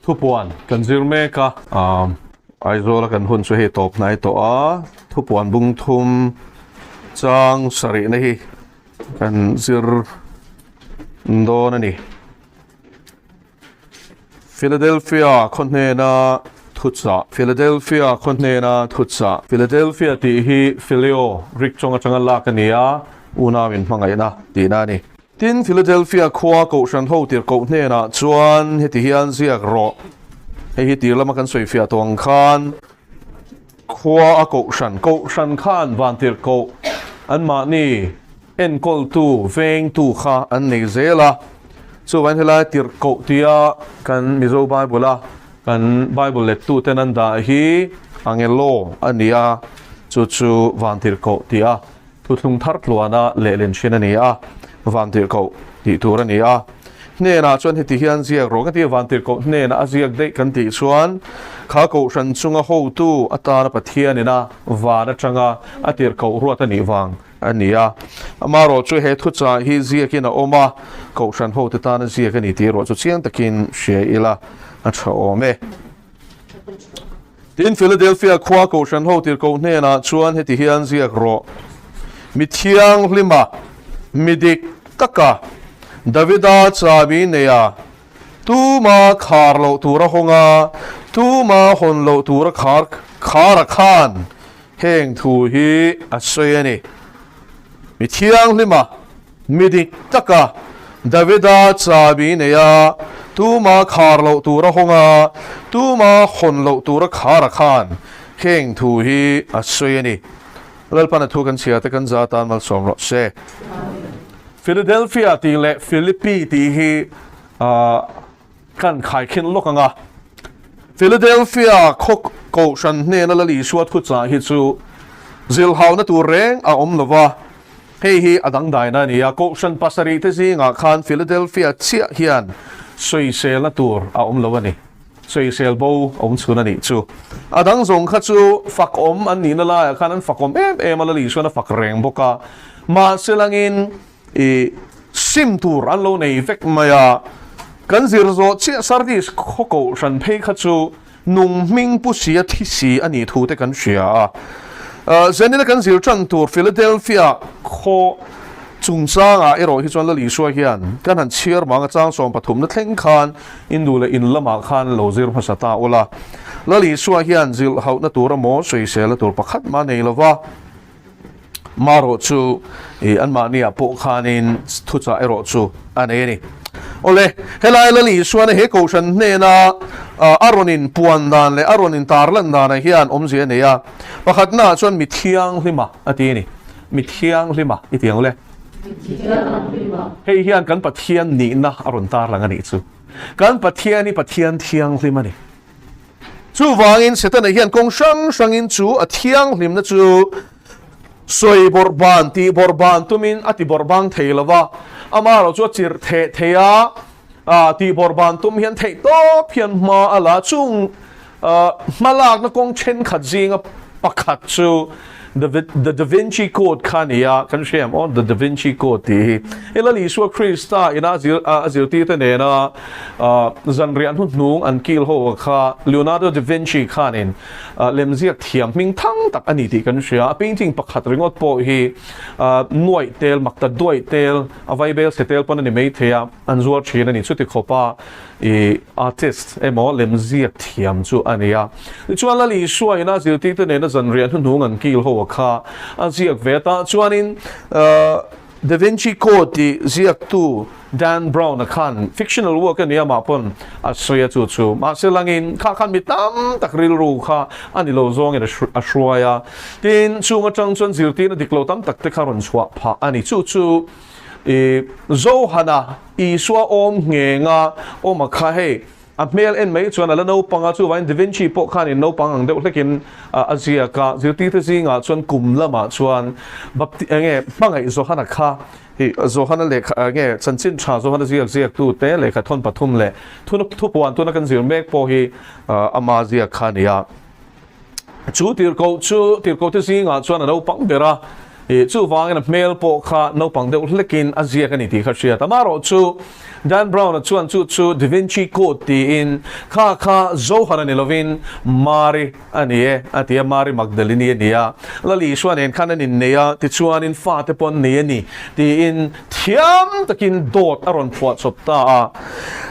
Thupuan kan zir mek a. Aizawla kan hun chu hei tawp hnai tawh a, thupuan bung thum chang sarihna hi kan zir dawn a ni. Philadelphia khaw hnena thuchah Philadelphia khaw hnena thuchah Philadelphia tih hi Phileo Greek tawng atanga lak a ni a, unau inhmangaihna tihna a ni. Tin, Philadelphia khua Kohhran ho tirhkoh hnenah chuan heti hian ziak rawh, Hei hi tir lama kan sawifiah tawh ang khan khua a Kohhran, Kohhran khan van tirhkoh anmahni enkawltu, vengtu kha an nei zel a. Chuvangin helai tirhkoh tia kan Mizo Bible-a kan Bible lettuten an dah hi angelo a ni a, chu chu van tirhkoh tia Thuthlung thar tluana lehlin thin a ni a, Vantirhkoh tih tur a ni a. Hnenah chuan heti hian ziak rawh ka ti a, Vantirhkoh hnenah a ziak daih kan tih chuan kha kohhran chunga hotu atana Pathianin a van atanga a tirhkoh ruat a nih vang a ni a. Amaherawh chu he thuchah hi ziakin a awm a, kohhran hote tana ziak a ni tih erawh chu chiang takin hria ila a tha awm e. Tin, Philadelphia khua kohhran ho tirhkoh hnenah chuan heti hian ziak rawh, Mi thianghlima, mi dik taka, Davida chabi neia, tuma khar loh tura hawnga, tuma hawn loh tura khar khar a khan, heng thu hi a sawi a ni. Mi thianghlima, Mi dik taka Davida chabi neia tuma khar loh tura hawng a, tuma hawn loh tura khar a khan heng thu hi a sawi a ni. Lalpan a thu kan chhia te kan za tan malsawm rawh se. Philadelphia tih leh Philippi tih hi kan khaikhin lawk ang a. Philadelphia khaw kohhran hnena Lal Isua thuchah hi chu zilhauna tur reng a awm lo va, hei hi a dangdaina a ni a. Kohhran pasarih te zingah khan Philadelphia chiah hian sawiselna tur a awm lo a ni. Sawisel bo a awm chhun a nih chu. A dang zawng kha chu fakawm an nihna laiah khan an fakawm em em a, Lal Isuan a fak reng bawk a. Mahse langin I sim tur an lo nei vek mai a, kan zir zawh chiah Sardis khaw kohhran phei kha chu nung hming pu si a thi si a nih thu te kan hria a. Zenina kan zir tan tur Philadelphia khaw chungchangah erawh hi chuan Lal Isua hian kan han chhiar mang a chang sawmpathumna thleng khan Indu leh in lamah khan lo zir hmasa ta ula. Lal Isua hian zilh hauhna tur emaw sawiselna tur pakhat mah nei lova. Marawh chu i anmahniah pawh khanin thuchah erawh chu a nei a ni. Awle, helai Lal Isuana he kohhran hnena a rawn inpuan dan leh a rawn intarlan danah hian awmzia a nei a. Pakhatnaah chuan mi thianghlima a ti a ni. Mi thianghlima i ti ang le. Hei hian kan Pathian nihna a rawn tarlang a nih chu. Kan Pathian hi Pathian thianghlim a ni. Chuvangin Setana hian kawng hrang hrangin chu a thianghlimna chu sawi bawrhban, tih bawrhban tumin a ti bawrhbang thei lo va, amaherawh chu a chirh theh thei a, tih bawrhban tum hian theih tawp hian hma a la. Chung hmalakna kawng thenkhat zinga pakhat chu The Da Vinci Code kha a ni a, kan hria em aw The Da Vinci Code tih hi. Hei Lal Isua Krista ina a zirtirte nena zanriah hnuhnung an kil ho kha Leonardo da Vinci khanin lemziak thiam hming thang tak a ni tih kan hria. A painting pakhat ringawt pawh hi nuaih tel, makta duaih tel, a vaibel chhe tel pawn a ni maithei a, an zuar thin a ni. Chuti khawpa I artist emaw lemziak thiam chu a ni a. Tichuan Lal Isua ina zirtirte nena zanriah hnuhnung an kil ho a kha a ziak ve ta. Chuanin Da Vinci Code tih ziaktu Dan Brown a khan fictional work a ni a mah pawn a sawi a chu chu. Mahse langin kha khan mi tam tak rilru kha a ni lo zawngin a hruai a. Tin, chung atang chuan zirtirna dik lo tam tak te kha rawn chhuah phah a ni. Chu chu I Johana Isua awm nghenga awm a kha hei a hmel en mai chuan a la naupang a, chuvangin Da Vinci pawh khanin naupang ang deuh hlekin a ziak a, zirtirte zingah chuan kum lamah chuan Bapti enge hmangaih Johana kha hi Johana lehkha enge chanchin tha Johana ziak ziaktu te lehkha thawn pathum leh thuna thupuan tuna kan zir mek pawh hi ama ziak kha a ni a. Chu tirhkoh chu tirhkohte zingah chuan a naupang ber a. Ih, chuvangin a hmel pawh kha naupang deuh hlekin a ziak a ni tih kha hriat. Amaherawhchu, Dan Brown-a chuan chu chu Da Vinci Code tiin kha kha Zohana ni lovin Mari a ni e a ti a, Mari Magdalene-i a ni a, Lal Isua nen khan an innei a, tichuanin fate pawh an nei a ni tiin thiam takin dawt a rawn phuahchawp ta a.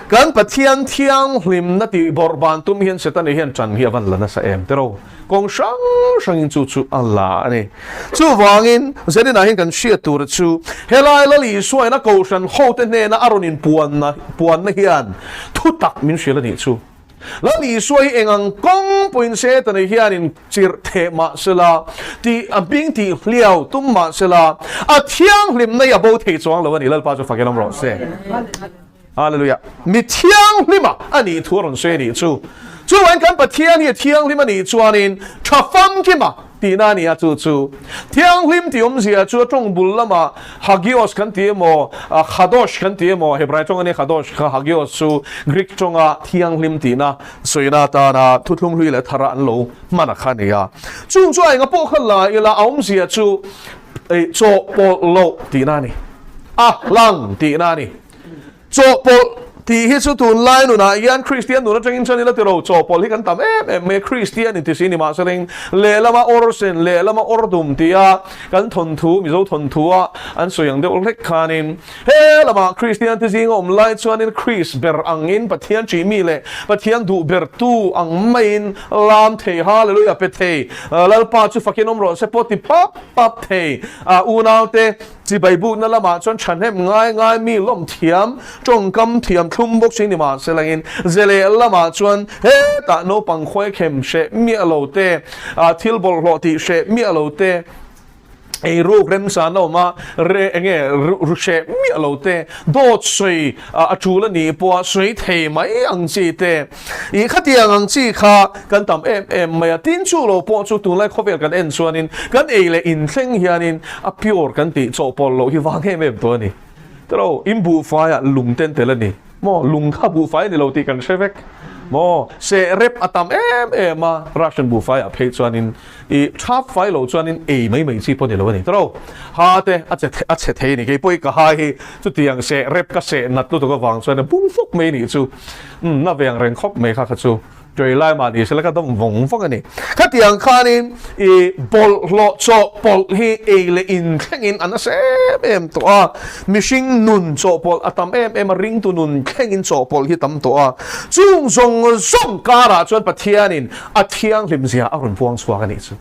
Kan Pathian thianghlimna tih bawrh ban tum hian Setana hian ṭan hi a van la nasa em tiraw? Kawng hrang hrangin chu chu a la a ni. Chuvangin, Zeninah hian kan hriat tura chu helai Lal Isuain a kohhran hote hnena a rawn inpuanna puanna hian thutak min hrilh a nih chu. Lal Isua hi eng ang kawng pawhin Setana hianin chirh theh mah sela, tih a hming tih hliau tum mah sela, a thianghlimna hi a bo thei chuang lo a ni. Lalpa chu fakin awm rawh se. Hallelujah. Mi thianghlima a nih thu a rawn sawi a nih chu. Chuvain kan Pathian hi a thianghlim a nih chuanin tha famkima tihna a ni a, chu chu thianghlim tih awmzia chu a tawng bul lamah hagios kan ti emaw, kadosh kan ti emaw, Hebrai tawng a nia kadosh kha, hagios chu Greek tawnga thianghlim tihna sawina atana thuthlung hlui leh thara an lo hman a kha a ni a. Chung chu a enga pawh kha la ila a awmzia chu chawhpawlh loh tihna a ni, a hlang tihna a ni. Chawhpawlh tih hi chu tunlai nunah hian Kristian nun atangin chuan ila tiro chawhpawlh hi kan tam em em mai a, Kristian inti si ni mahse ring lehlama awr sen lehlama awr dum tia kan thawnthu Mizo thawnthu a an sawi ang deuh hlek khanin he lamah Kristian te zinga awm lai chuanin Kris ber angin Pathian ṭih mi leh Pathian duh ber tu ang maiin lam thei Hallelujah pe thei Lalpa chu fakin awm rawh se pawh ti pap pap thei a unaute Chibai bukna lamah chuan thahnem ngai ngai mi lawm thiam, tawngkam thiam thlum bawk si ni mah se langin ze leh lamah chuan hetah naupang khuai khem hreh miah lo te, thil bawlhhlawh tih hreh miah lo te, eiruk remchan a awm a, re enge ru hreh miah lo te, dawt sawi a tul a nih pawha sawi thei mai ang chi te. Ih khatiang ang chi kha kan tam em em mai a, tin chu lo pawh chu tunlai khawvel kan en chuanin kan ei leh inthleng hianin a pure kan tih chawhpawlh loh hi vang em em tawh a ni. Tilo, in buhfaiah lung ten tel a ni maw? Lung kha buhfai a ni lo tih kan hre vek maw? Seh rep a tam em em a, ration buhfaiah phei chuanin ih thap fai lo chuanin ei mai mai chi pawh ni lo a ni. Tilo, ha te a che a chhe thei a ni. Keipawh i ka hai hi chutiang seh rep ka seh nat lutuk avang chuan a bung fawk mai a nih chu. Umm, na veng reng khawp mai kha kha chu tui lai mah ni sela ka dawm vawng vawng a ni. Khatiang khanin i bawlhhlawh chawhpawlh hi ei leh in thlengin a nasa em em tawh a, mihring nun chawhpawlh a tam em em a, ringtu nun thlengin chawhpawlh hi tam tawh a. Chung zawng zawng karah chuan Pathianin a thianghlim zia a rawn puang chhuak a nih chu.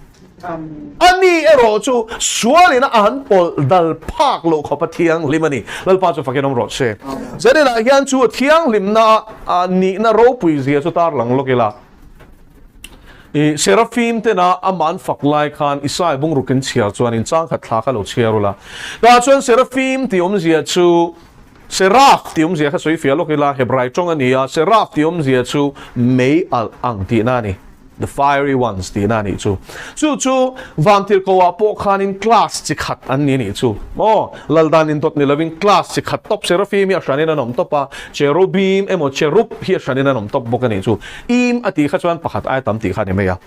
A ni erawh chu sualin a han pawlh dal phak loh khawp a thianghlim a ni. Lalpa chu fakin awm rawh se. Zaninah hian chu a thianghlimna a nihna ropui zia chu tarlang lawk ila. I Serafim tena amah an fak lai khan Isaiah bungruk in chhiar chuan in changkhat thla kha lo chhiar ula. Tah chuan Serafim tih awmzia chu Seraf tih awmzia kha sawi fiah lawk ila, Hebrai tawng a ni a, Seraf tih awmzia chu mei alh ang tihna a ni. The fiery ones tihna a nih chu. Chu chu Vantirhkoh ah pawh khanin class chi khat an ni a nih chu. Aw, Laldan indawt ni lovin class chi khat tawp Seraphim hi a hranin an awm tawp a, Cherubim emaw Cherub hi a hranin an awm tawp bawk a nih chu. Im a tih kha chuan pakhat aia tam tih kha a ni mai a.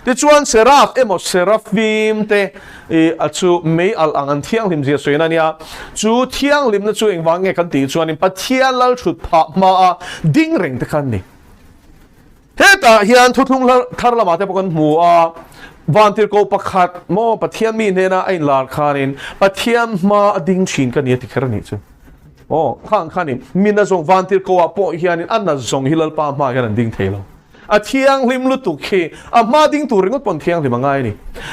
Tichuan Seraph emaw Seraphim te i a chu mei alh ang an thianghlim zia sawiin a nia. Chu thianghlimna chu engvang nge kan tih chuanin Pathian lal thut phah hmaa ding reng te kha an ni. Hetah hian thuthlung thar lamah te pawh kan hmu a, Vantirhkoh pakhat maw Pathian mi hnena a inlar khanin Pathian hma a ding thin ka ni a ti kher a nih chu. Aw, khang khanin mi na zawng Vantirhkoh ah pawh hianin a na zawng hi Lalpa hmaah hian an ding thei lo. A thianghlim lutuk hi a hma ding tur ringawt pawn thianghlim a ngai a ni.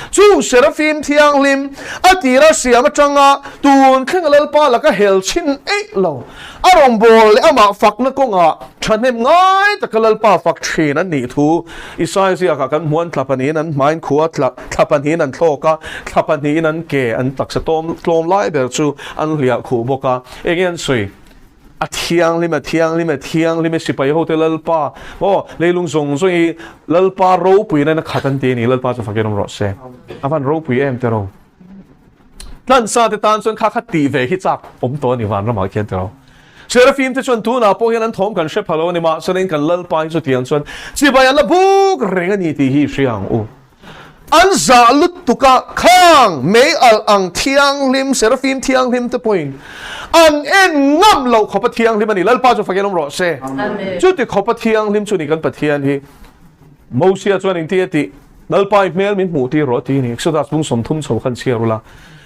Chung Serafim thianghlim a tira siam atanga tun thlenga Lalpa laka hel chhin eih lo. A rawngbâwl leh amah fakna kawngah ṭhahnem ngai taka Lalpa fak ṭhin an nih thu Isaia ziakah kan hmu an thla pahnihin an hmain khua thla thla pahnihin an thlawk a, thla pahnihin an ke an taksa tawm tlawm lai ber chu an hliah khuh bawk a. Enge an sawi? A thianghlim, a thianghlim, a thianghlim e sipai hote Lalpa, aw leilung zawng zawng hi Lalpa ropuiin a khat an ti a ni, Lalpa chu fakin awm rawh se. A van ropui em tiraw? Tlansa te tan chuan kha kha tih ve hi chak awm tawh a ni vanramah khian tiraw. Seraphim te chuan tunah pawh hian an thawm kan hre pha lo a ni mahse kan Lalpa hi chutiang chuan chibai an la buk reng a ni tih hi i hria ang u. An zah lutuk. lutuk a, khang mei alh ang thianghlim, serafim thianghlim te pawhin an en ngam loh khawpa thianghlim a ni. Lalpa chu fakin awm rawh se. Chuti khawpa thianghlim chu ni kan Pathian hi. Mosia chuan engti a tih? Lalpa i hmel min hmuh tir rawh a ti a ni. Exodus bung 30 chho khan chhiar ula.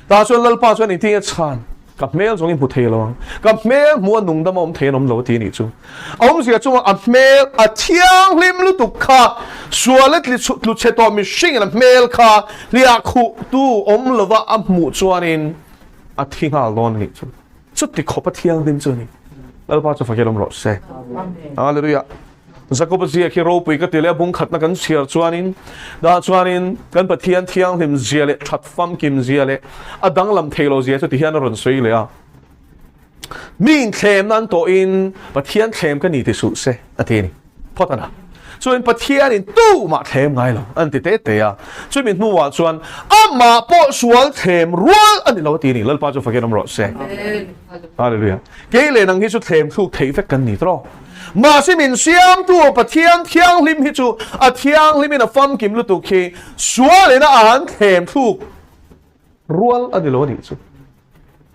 Tah chuan Lalpa chuan engti a chhan? Ka hmel zawng i hmu thei lo ang. Ka hmel hmuh a nungdam a awm thei an awm lo a ti a nih chu. A awmzia chunga a hmel a thianghlim lutuk kha sual a tlu chhe tawh mihringin a hmel kha hliah khuh tu awm lova a hmuh chuanin a thi nghal dawn a nih chu. Chuti khawp a thianghlim chu a ni. Lalpa chu fakil awm rawh se. Hallelujah. Jakoba ziak hi ropui ka ti leh a bungkhatna kan chhiar chuanin dah chuanin kan Pathian thianghlim zia leh that famkim zia leh a danglam thei lo zia chu ti hian a rawn sawi leh a. Mi inthlem nan tawhin Pathian thlem ka ni ti suh se a ti a ni. Phawt a na. Chuan Pathianin tumah thlem ngai lo an ti te te a. Chumi hnuah chuan amah pawh sual thlem rual a ni lo a ti a ni. Lalpa chu fakin awm rawh se. Hallelujah. Kei leh nang hi chu thlem thluk theih vek kan ni tawh. Mahse min siamtu Pathian thianghlim hi chu a thianghlimin a famkim lutuk hi sualin a an thlem thluk rual a ni lo a nih chu.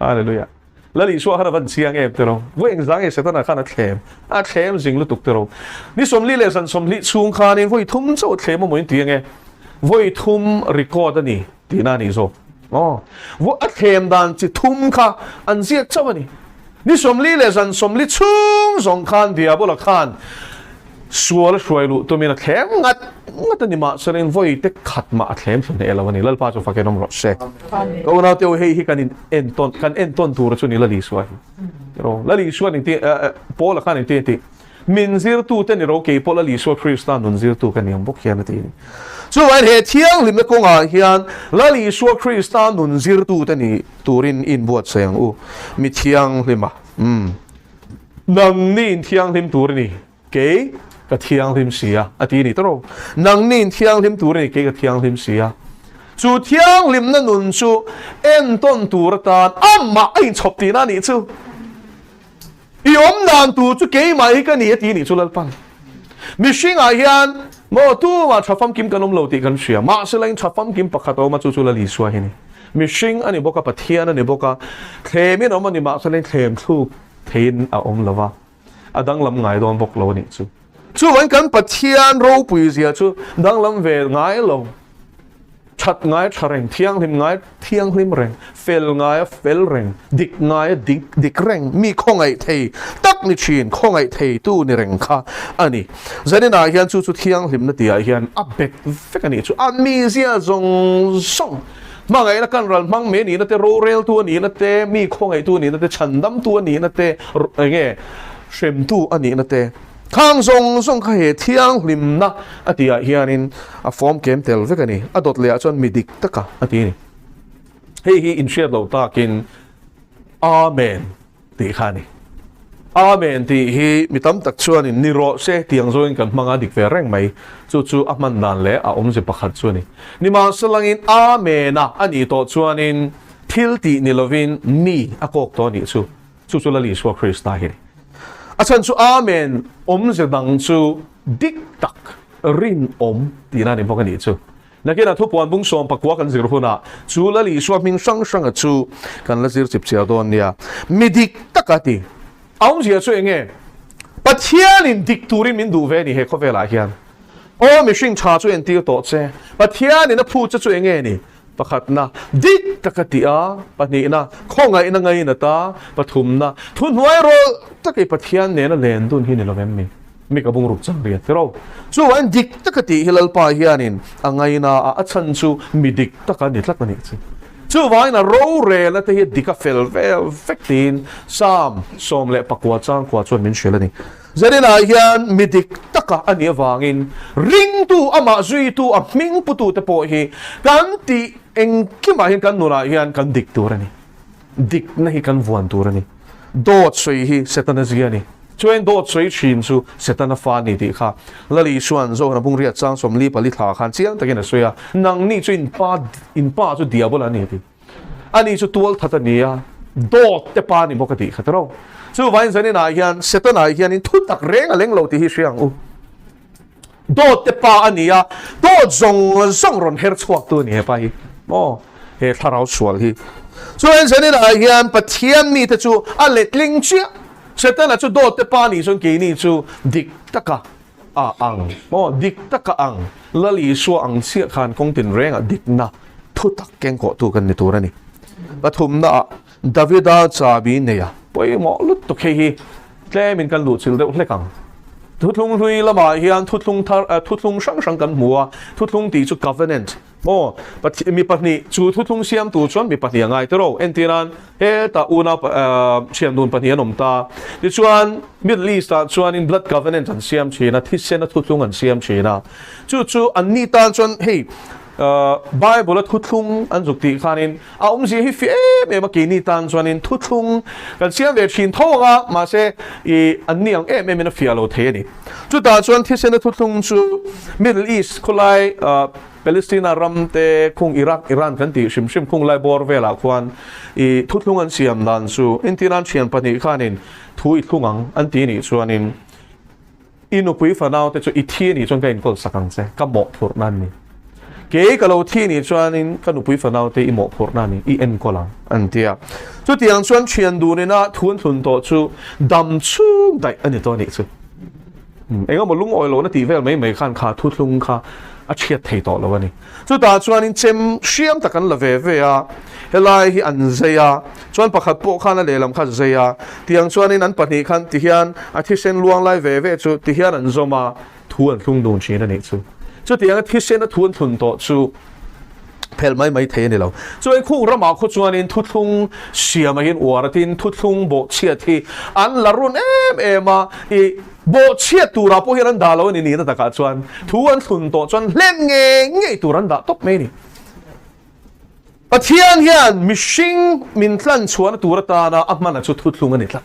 Hallelujah. Lal Isua khan a van chiang em tiro. Vawi engzah nge Setana khan a thlem? A thlem zing lutuk tiro. Ni 40 leh zan 40 chhung khanin vawi thum chauh thlem a maw in ti ange. Vawi thum record a ni tihna a nih zawk. Aw. A thlem dan chi thum kha an ziak chauh a ni. Ni 40 leh zan 40 chhung zawng khan Diabola khan sual a hruai luh tumin a thlem ngat ngat a ni mahse vawi te khat mah a thlem thlu hneh lo a ni. Lalpa chu fakin awm rawh se. Ka unau te hei hi kan in entawn kan entawn tur chu ni Lal Isua hi. Tiraw Lal Isua ning ti Paula khan eng ti a ti min zirtu te ni ro kei pawh Lal Isua Krista nun zirtu ka ni ang bawk hian a ti a ni. Chuvangin he thianghlimna kawngah hian Lal Isua Krista nun zirtu te ni turin i inbuatsaih ang u. Mi thianghlima umm nangni in thianghlim tur a ni, kei ka thianghlim si a, a ti a ni tawrh. Nangni in thianghlim tur a ni, kei ka thianghlim si a. Chu thianghlimna nun chu entawn tur atan amah a inchhawp tihna a nih chu. I awm dan tur chu keimah hi ka ni a ti nih chu Lalpan. Mihringah hian maw tumah tha famkim kan awm lo tih kan hria. Mahsela in tha famkim pakhat a awm a chu chu Lal Isua hi a ni. Mihring a ni bawk a, Pathian a ni bawk a, thlemin a awm a ni mahsela in thlem thluk theiin a awm lo va, a danglam ngai dawn bawk lo a nih chu. Chuvangin kan Pathian ropui zia chu danglam ve ngai lo. That ngai tha reng, thianghlim ngai thianghlim reng, fel ngai a fel reng, dik ngai a dik dik reng, mi khawngaih thei tak ni thin, khawngaih thei tu ni reng kha a ni. Zaninah hian chu chu thianghlimna tihah hian a bet vek a nih chu. A mizia zawng zawng, hmangaihna kan ral hmang mai a nihna te, roreltu a nihna te, mi khawngaihtu a nihna te, chhandamtu a nihna te, eng nge hremtu a nihna te, Khang zawng zawng kha he thianghlimna a tihah hianin a fawm kem tel vek a ni. A dawt lehah chuan mi dik taka a ti a ni. Hei hi inhriat loh takin Amen tih kha a ni. Amen tih hi mi tam tak chuanin ni rawh se tih ang zawngin kan hmang a dik ve reng mai. Chu chu a hman dan leh a awmze pakhat chu a ni. Nimahselangin Amen-a a nih tawh chuanin thil tih ni lovin mi a kawk tawh a nih chu. Chu chu Lal Isua Krista hi a ni. A chhan chu Amen awmze dang chu dik tak rinawm tihna a ni bawk a nih chu. Nakinah thupuan bung 19 kan zir hunah chu Lal Isua hming hrang hranga chu kan la zir chip chiar dawn nia. Mi dik tak a ti. A awmzia chu eng nge? Pathianin dik turin min duh ve a ni he khawvelah hian. Aw mihring tha chu entir tawh che. Pathianin a phut che chu eng nge ni? Pakhatna, dik taka tih a, pahnihna, khawngaihna ngainat a, pathumna, thuhnuai rawlh taka i Pathian nena len dun hi ni lo em mi? Mi ka bungruk chang riat tiraw? Chuvangin dik taka tih hi Lalpa hianin a ngaina a, a chhan chu mi dik taka ni tlat a nih chu. Chuvangin a rorelna te hi dik a fel vel vek tiin Psalm 19 changkua chuan min hrilh a ni. Zaninah hian mi dik taka a nih avangin ringtu, amah zuitu, a hming putute pawh hi kan tih engkimah hian kan nunah hian kan dik tur a ni. Dikna hi kan vuan tur a ni. Dawt sawi hi Setana zia a ni. Chuan dawt sawi thin chu Setana fa a ni tih kha Lal Isua'n Zohana bungriat chang 44 thla khan chiang takin a sawi a, Nangni chu in pa, in pa chu diabola a ni a ti. Ani chu tual that a ni a, dawt te pa a ni bawk a tih kha tiraw. Chuvangin zaninah hian Setana hianin thu tak reng a leng lo tih hi hria ang u. Dawt te pa a ni a, dawt zawng zawng rawn her chhuak tu a ni he pa hi. Maw? He thlarau sual hi. Chuan zaninah hian Pathian mite chu a letling chiah. Setana chu dawt te pa nih chuan keini chu dik taka a ang. Maw? Dik taka ang. Lal Isua ang chiah khan kawng tinrengah dikna thutak kengkawhtu kan ni tur a ni. Pathumnaah Davida chabi nei a pawimawh lutuk hei hi tlemin kan luhchilh deuh hlek ang. Thuthlung hlui lamah hian thuthlung thar thuthlung hrang hrang kan hmu a, thuthlung tih chu covenant maw mi pahnih chu thuthlung siam tur chuan mi pahnih a ngai tawh entirnan hetah unau thian dun pahnih an awm ta tichuan Middle East ah chuanin blood covenant an siam thin a thisena thuthlung an siam thin a chu chu an ni tan chuan hei Bible a thuthlung an zuk tih khanin a awmzia hi fiah em em a, keini tan chuanin thuthlung kan siam ve thin tho ang a, mahse ih an ni ang em emin a fiah lo thei a ni. Chutah chuan thisena thuthlung chu Middle East khawlai Palestina ram te khung Iraq, Iran kan tih hrim hrim khung lai bawr velah khuan ih thuthlung an siam dan chu entirnan thian pahnih khanin thu i thlung ang an ti nih chuanin I nupui fanaute chu i thi anih chuan ka inkawl sak ang che, ka mawhphurhna an ni. Kei ka lo thi anih chuanin ka nupui fanaute i mawhphurhna a ni, i enkawl ang, an ti a. Chutiang chuan thian dun ina thu an thlun tawh chu dam chhung daih a ni tawh anih chu. Engemaw lungawi lohna tih vel mai mai khan kha thuthlung kha a chhiat thei tawh lo a ni. Chutah chuanin chem hriam tak an la ve ve a, helai hi an zei a, chuan pakhat pawh khan a lehlam kha zei a, tiang chuanin an pahnih khan tihian a thisen luang lai ve ve chu tihian an zawm a, thu an thlung dun thin a nih chu. Chutianga thisen a thu an thlun tawh chu phelh mai mai thei a ni lo. Chuan khung ramah khaw chuanin thuthlung siamah hian uar a tin thuthlung bawhchhiat hi an la run em em a, ih, Bawhchhiat turah pawh hian an dah lo a ni nihna takah chuan thu an thlun tawh chuan hlen ngei ngei tur an dah tawp mai a ni. Pathian hian mihring min tlan chhuahna tur atana a hmana chu thuthlung a ni tlat.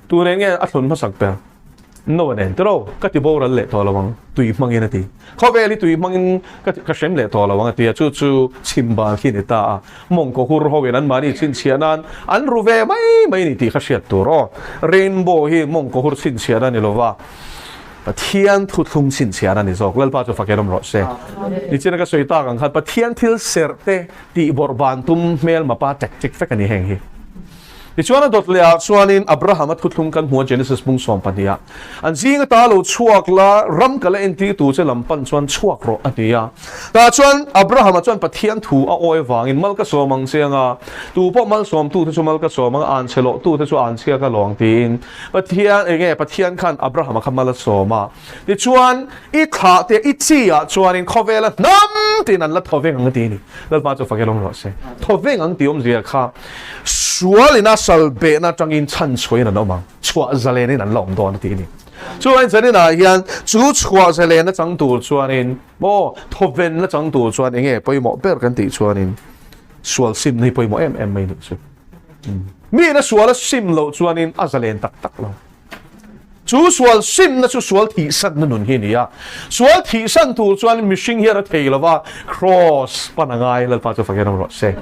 Tu nen nge a thlun hmasak ber? Noah nen tiraw ka ti boral leh tawh lo ang tui hmangin a ti. Khawvel hi tui hmangin ka ka hrem leh tawh lo ang a ti a, chu chu chhimban khi a ni ta a. Mawngkaw hur ho in anmahni chhinchhiah nan an ru ve mai mai a ni tih kha hriat tur aw. Rainbow hi mawngkaw hur chhinchhiahna a ni lo va, Pathian thuthlung chhinchhiahna a ni zawk. Lalpa chu fak en awm rawh se. Nichina ka sawi tak ang khan Pathian thil serh te tih bawrh ban tum hmel mapa tactic vek a ni heng hi. Tichuan a dawt leh ah chuanin Abraham-a thuthlung kan hmu a Genesis bung 12 ah. An zing ata lo chhuak la, ram ka la entir tur che lam pan chuan chhuak rawh a ti a. Tah chuan Abraham-a chuan Pathian thu a awi avangin mal ka sawm ang che anga, tu pawh malsawmtu te chu mal ka sawm ang, an chhe lawh tu te chu an chhia ka lawng tiin Pathian eng nge Pathian khan Abraham-a kha mal a sawm a. Tichuan i thlah te i chi ah chuanin khawvela hnam tiin an la thaw veng ang a ti a ni. Lalpa chu fak e lawm rawh se. Thaw veng ang tih awmzia kha sualin a sal behna atangin chhan chhuahin an awm ang, chhuah zalenin an la awm dawn a ti a ni. Chuan zaninah hian chu chhuah zalen a chang tur chuanin maw thawven a chang tur chuan enge pawimawh ber kan tih chuanin sual simna hi pawimawh em em mai a nih chu. Miin a sual a sim loh chuanin a zalen tak tak lo. Chu sual simna chu sual thihsanna nun hi a ni a. Sual thihsan tur chuan mihring hian a thei lo va, Kraws pan a ngai, Lalpa chu fakin awm rawh se.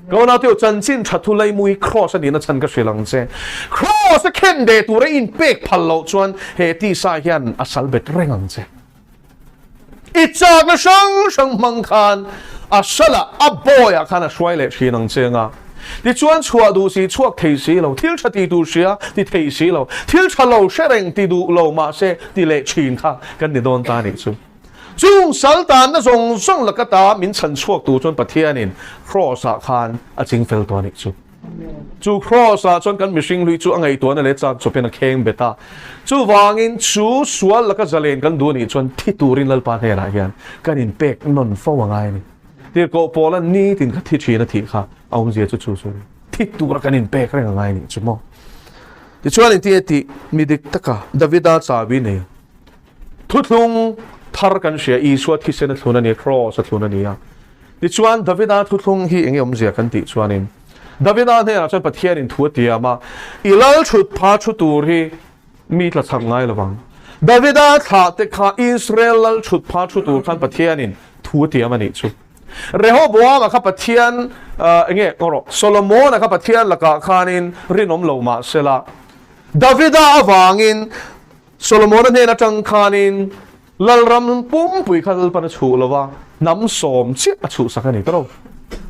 Ka unaute u, chanchin tha thu lei mui Kraws a nihna chhan ka hrilh ang che. Kraws a khen deh tura inpek phal loh chuan he tisa hian a sal bet reng ang che. I chakna hrang hrang hmang khan a salah a bawiah khan a hruai leh thin ang che anga, tichuan chhuah duh si chhuak thei si lo, thil tha ti tur hria ti thei si lo, thil tha lo hre reng ti duh lo mahse ti leh thin kha kan ni dawn ta nih chu. Chung sal tanna zawng zawng laka ta min chhan chhuak tur chuan Pathianin Kraws-ah khan a ching fel tawh a nih chu. Chu Kraws-ah chuan kan mihring hlui chu a ngaihtuahna leh chak chawpin a kheng bet a. Chuvangin chu sual laka zalen kan duh anih chuan thi turin Lalpa hnenah hian kan inpek nawn fo a ngai a ni. Tirhkoh Paula nitin kha thi thin a thih kha a awmzia chu chu chu a ni. Thi tura kan inpek reng a ngai a nih chu maw? Tichuan engtin nge tih mi dik taka Davida chabi nei thuthlung thar kan hria Isua thisen a thlun a ni, Kraws a thlun a ni a. Tichuan, Davida thuthlung hi enge awmzia kan tih chuanin, Davida hnenah chuan Pathianin thu a tiam a, I lal thut pha thu tur hi mi tla chak ngai lovang. Davida thlah te kha Israel lal thut pha thu tur khan Pathianin thu a tiam a nih chu. Rehoboama kha Pathian, enge ngaw rawh, Solomona kha Pathian lakah khanin rinawm lo mah sela, Davida avangin Solomona hnen atang khanin Lalram pumpui kha Lalpan a chhuh lo va. Hnam sawm chiah a chhuhsak a ni tawh lo.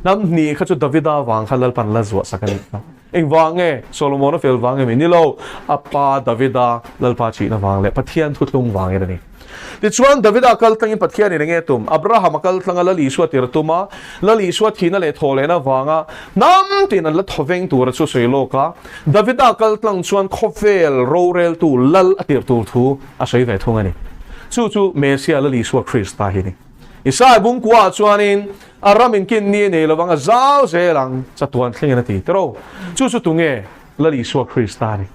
Hnam hnih kha chu Davida vang kha Lalpan la zuahsak a nih kha. Engvang nge? Solomon-a fel vang emi? Ni lo, a pa Davida Lalpa chihna vang leh Pathian thuthlung vangin a ni. Tichuan, Davida kal tlangin Pathianin enge tum? Abraham a kal tlanga Lal Isua tir tum a, Lal Isua thihna leh thawhlehna vanga hnam tin an la thawveng tura chu sawi lawk a. Davida kal tlang chuan khawvel roreltu Lal a tir tur thu a sawi ve thung a ni. Chu chu Messiah Lal Isua Krista hi a ni. Isai bungkuaah chuanin a ram inkin ni a nei lovang a zau zel ang chatuan thlengin a ti tiro. Chu chu tunge Lal Isua Krista a ni.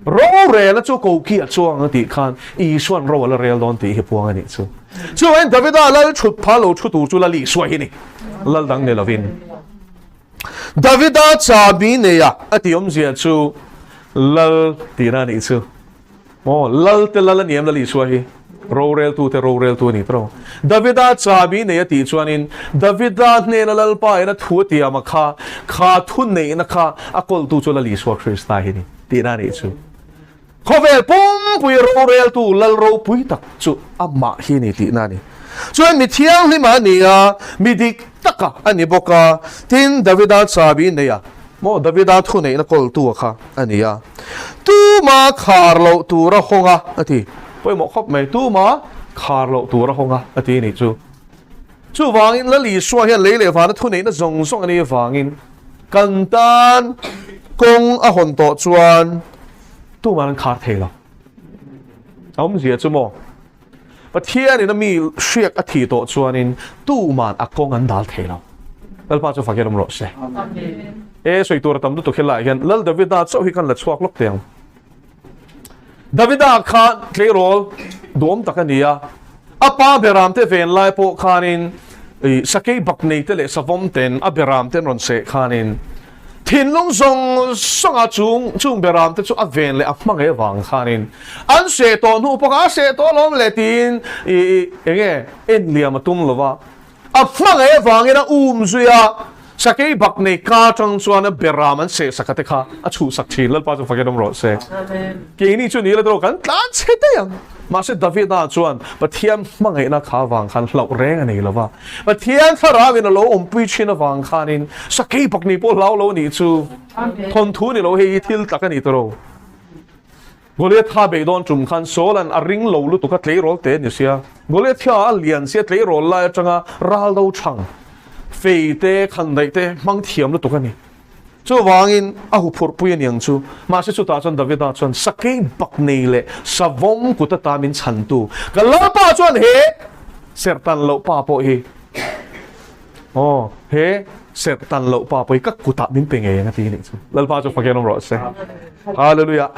Rorela chu koki a chuang a tih khan Isua'n ro a la rel dawn tih hi puang a nih chu. Chuvangin Davida lal thut pha lo thu tur chu Lal Isua hi a ni. Lal dang ni lovin. Davida chabi neia a tih awmzia chu Lal tihna a nih chu. Maw, Lal te Lal a ni em Lal Isua hi? Roreltu te roreltu a ni tawh. Davida chabi nei a tih chuanin Davida hnena Lalpa in a thu a tiam a kha, kha thu neihna kha a kawltu chu Lal Isua Krista hi a ni tihna a nih chu. Khawvel pumpui roreltu Lal ropui tak chu amah hi a ni tihna a ni. Chuan mi thianghlima a ni a, mi dik taka a ni bawk a, tin Davida chabi nei a, maw Davida thu neihna kawltu a kha a ni a. Tuma khar loh tur a hawng a, a ti. Pawimawh khawp mai, tuma khar loh tur a hawng a, a ti a nih chu. Chuvangin Lal Isua hian lei leh vana thuneihna zawng zawng a nih avangin kan tan kawng a hawn tawh chuan tuman an khar thei lo. A awmzia chu maw? Pathianin a mi hriak a thih tawh chuanin tuman a kawng an dal thei lo. Lalpa chu fakin awm rawh se. E sawi tur a tam lutuk helaiah hian Lal Davida chauh hi kan la chhuak lawk teh ang. Davida kha tleirawl duhawm tak a ni a, a pa beramte ven lai pawh khanin sakei bak nei te leh savawm ten a beramte an rawn seh khanin thinlung zawng zawnga chung chung beramte chu a ven leh a hmangaih avang khanin an seh tawh hnu pawh kha a seh tawh alawm le tiin eng nge en liam a tum lo va. A hmangaih avangin a um zui a, sakei bak nei ka atang chuan a beram an seh sak a te kha a chhuhsak thin. Lalpa chu fakin awm rawh se. Keini chu ni la tawh kan tlan chhe daih ang. Mahse Davida chuan Pathian hmangaihna kha avang khan hlauh reng a nei lo va. Pathian thlarauin a lo awmpui thin avang khanin sakei bak nei pawh hlau lo nih chu thawnthu ni lo hei hi thil tak a ni tawh lo. Goliath kha beih dawn tum khan Saul-a'n a ring lo lutuk a tleirawl te a ni sia. Goliath kha a lian sia tleirawl lai atanga ral do chhang fei te khandaih te hmang thiam lutuk a ni. Chuvangin a huphurh pui a niang chu. Mahse chutah chuan Davida chuan sakei bak nei leh savawm kut ata min chhantu ka Lalpa chuan he serhtan loh pa pawh hi Aw, he serh tan loh pa pawh hi ka kutah min pe ngei ang a ti nih chu. Lalpa chu fakin awm rawh se. Hallelujah.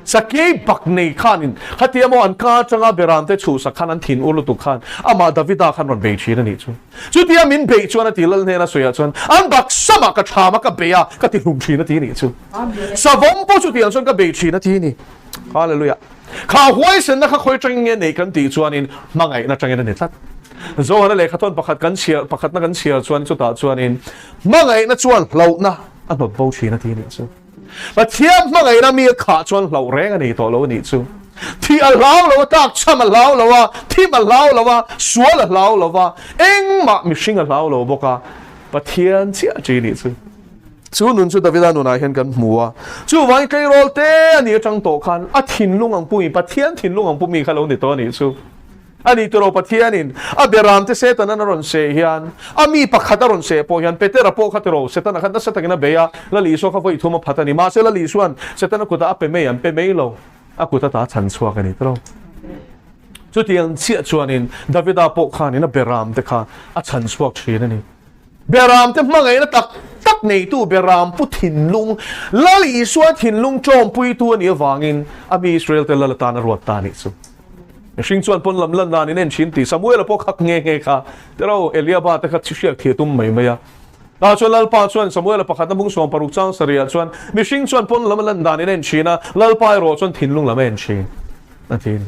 Sakei bak nei khanin khatia maw an ka atanga beramte chhuhsak khan an thin ur lutuk khan amah Davida khan rawn bei thin a nih chu. Chutia min beih chuan a ti Lal hnena sawiah chuan an bak samah ka tham a ka bei a ka ti hlum thin a ti nih chu. Savawm pawh chutiang chuan ka bei thin a ti ni. Hallelujah. Kha huaisenna kha khawi atangin nge nei kan tih chuanin hmangaihna atangin a ni tlat. Johana lehkhathawn pakhat kan chhiar pakhatna kan chhiar chuan chutah chuanin hmangaihna chuan hlauhna a hnawt bo thin a ti nih chu. Pathian hmangaihna mi a khah chuan hlauh reng a nei tawh lo a nih chu. Thih a hlau lo a, tlak chham a hlau lo a, thim a hlau lo a, sual a hlau lo a, engmah mihring a hlau lo bawk a, Pathian chiah a ṭi nih chu. Chu nun chu Davida nunah hian kan hmu a. Chuvangin tleirawl te a nih atang tawh khan a thinlung ang pumi, Pathian thinlung ang pumi kha lo ni tawh a nih chu. A nih tawh lo Pathianin a beramte Setanan a rawn seh hian, a mi pakhat a rawn seh pawh hian Petera pawh kha tiraw Setana khan nasa takin a bei a, Lal Isua kha vawi thum a phat a ni. Mahse Lal Isua'n Setana kutah a pe mai an pe mai lo, a kut ata a chhan chhuak a ni tiraw. Chutiang chiah chuanin Davida pawh khanin a beramte kha a chhan chhuak thin a ni. Beramte hmangaihna tak tak neitu Beram pu thinlung, Lal Isua thinlung ṭawmpuitu a nih avangin a mi Israelte Lal atan a ruat ta a nih chu. Mihring chuan pawn lam lan dan in en thin tih Samuela pawh khak nghe nghe kha tero Eliaba te kha hriak thih a tum mai mai a. Tah chuan Lalpa chuan Samuela pakhatna bung 16 chang sarihah chuan mihring chuan pawn lam lan dan in en thin a, Lalpa erawh chuan thinlung lam a en thin a ti a ni.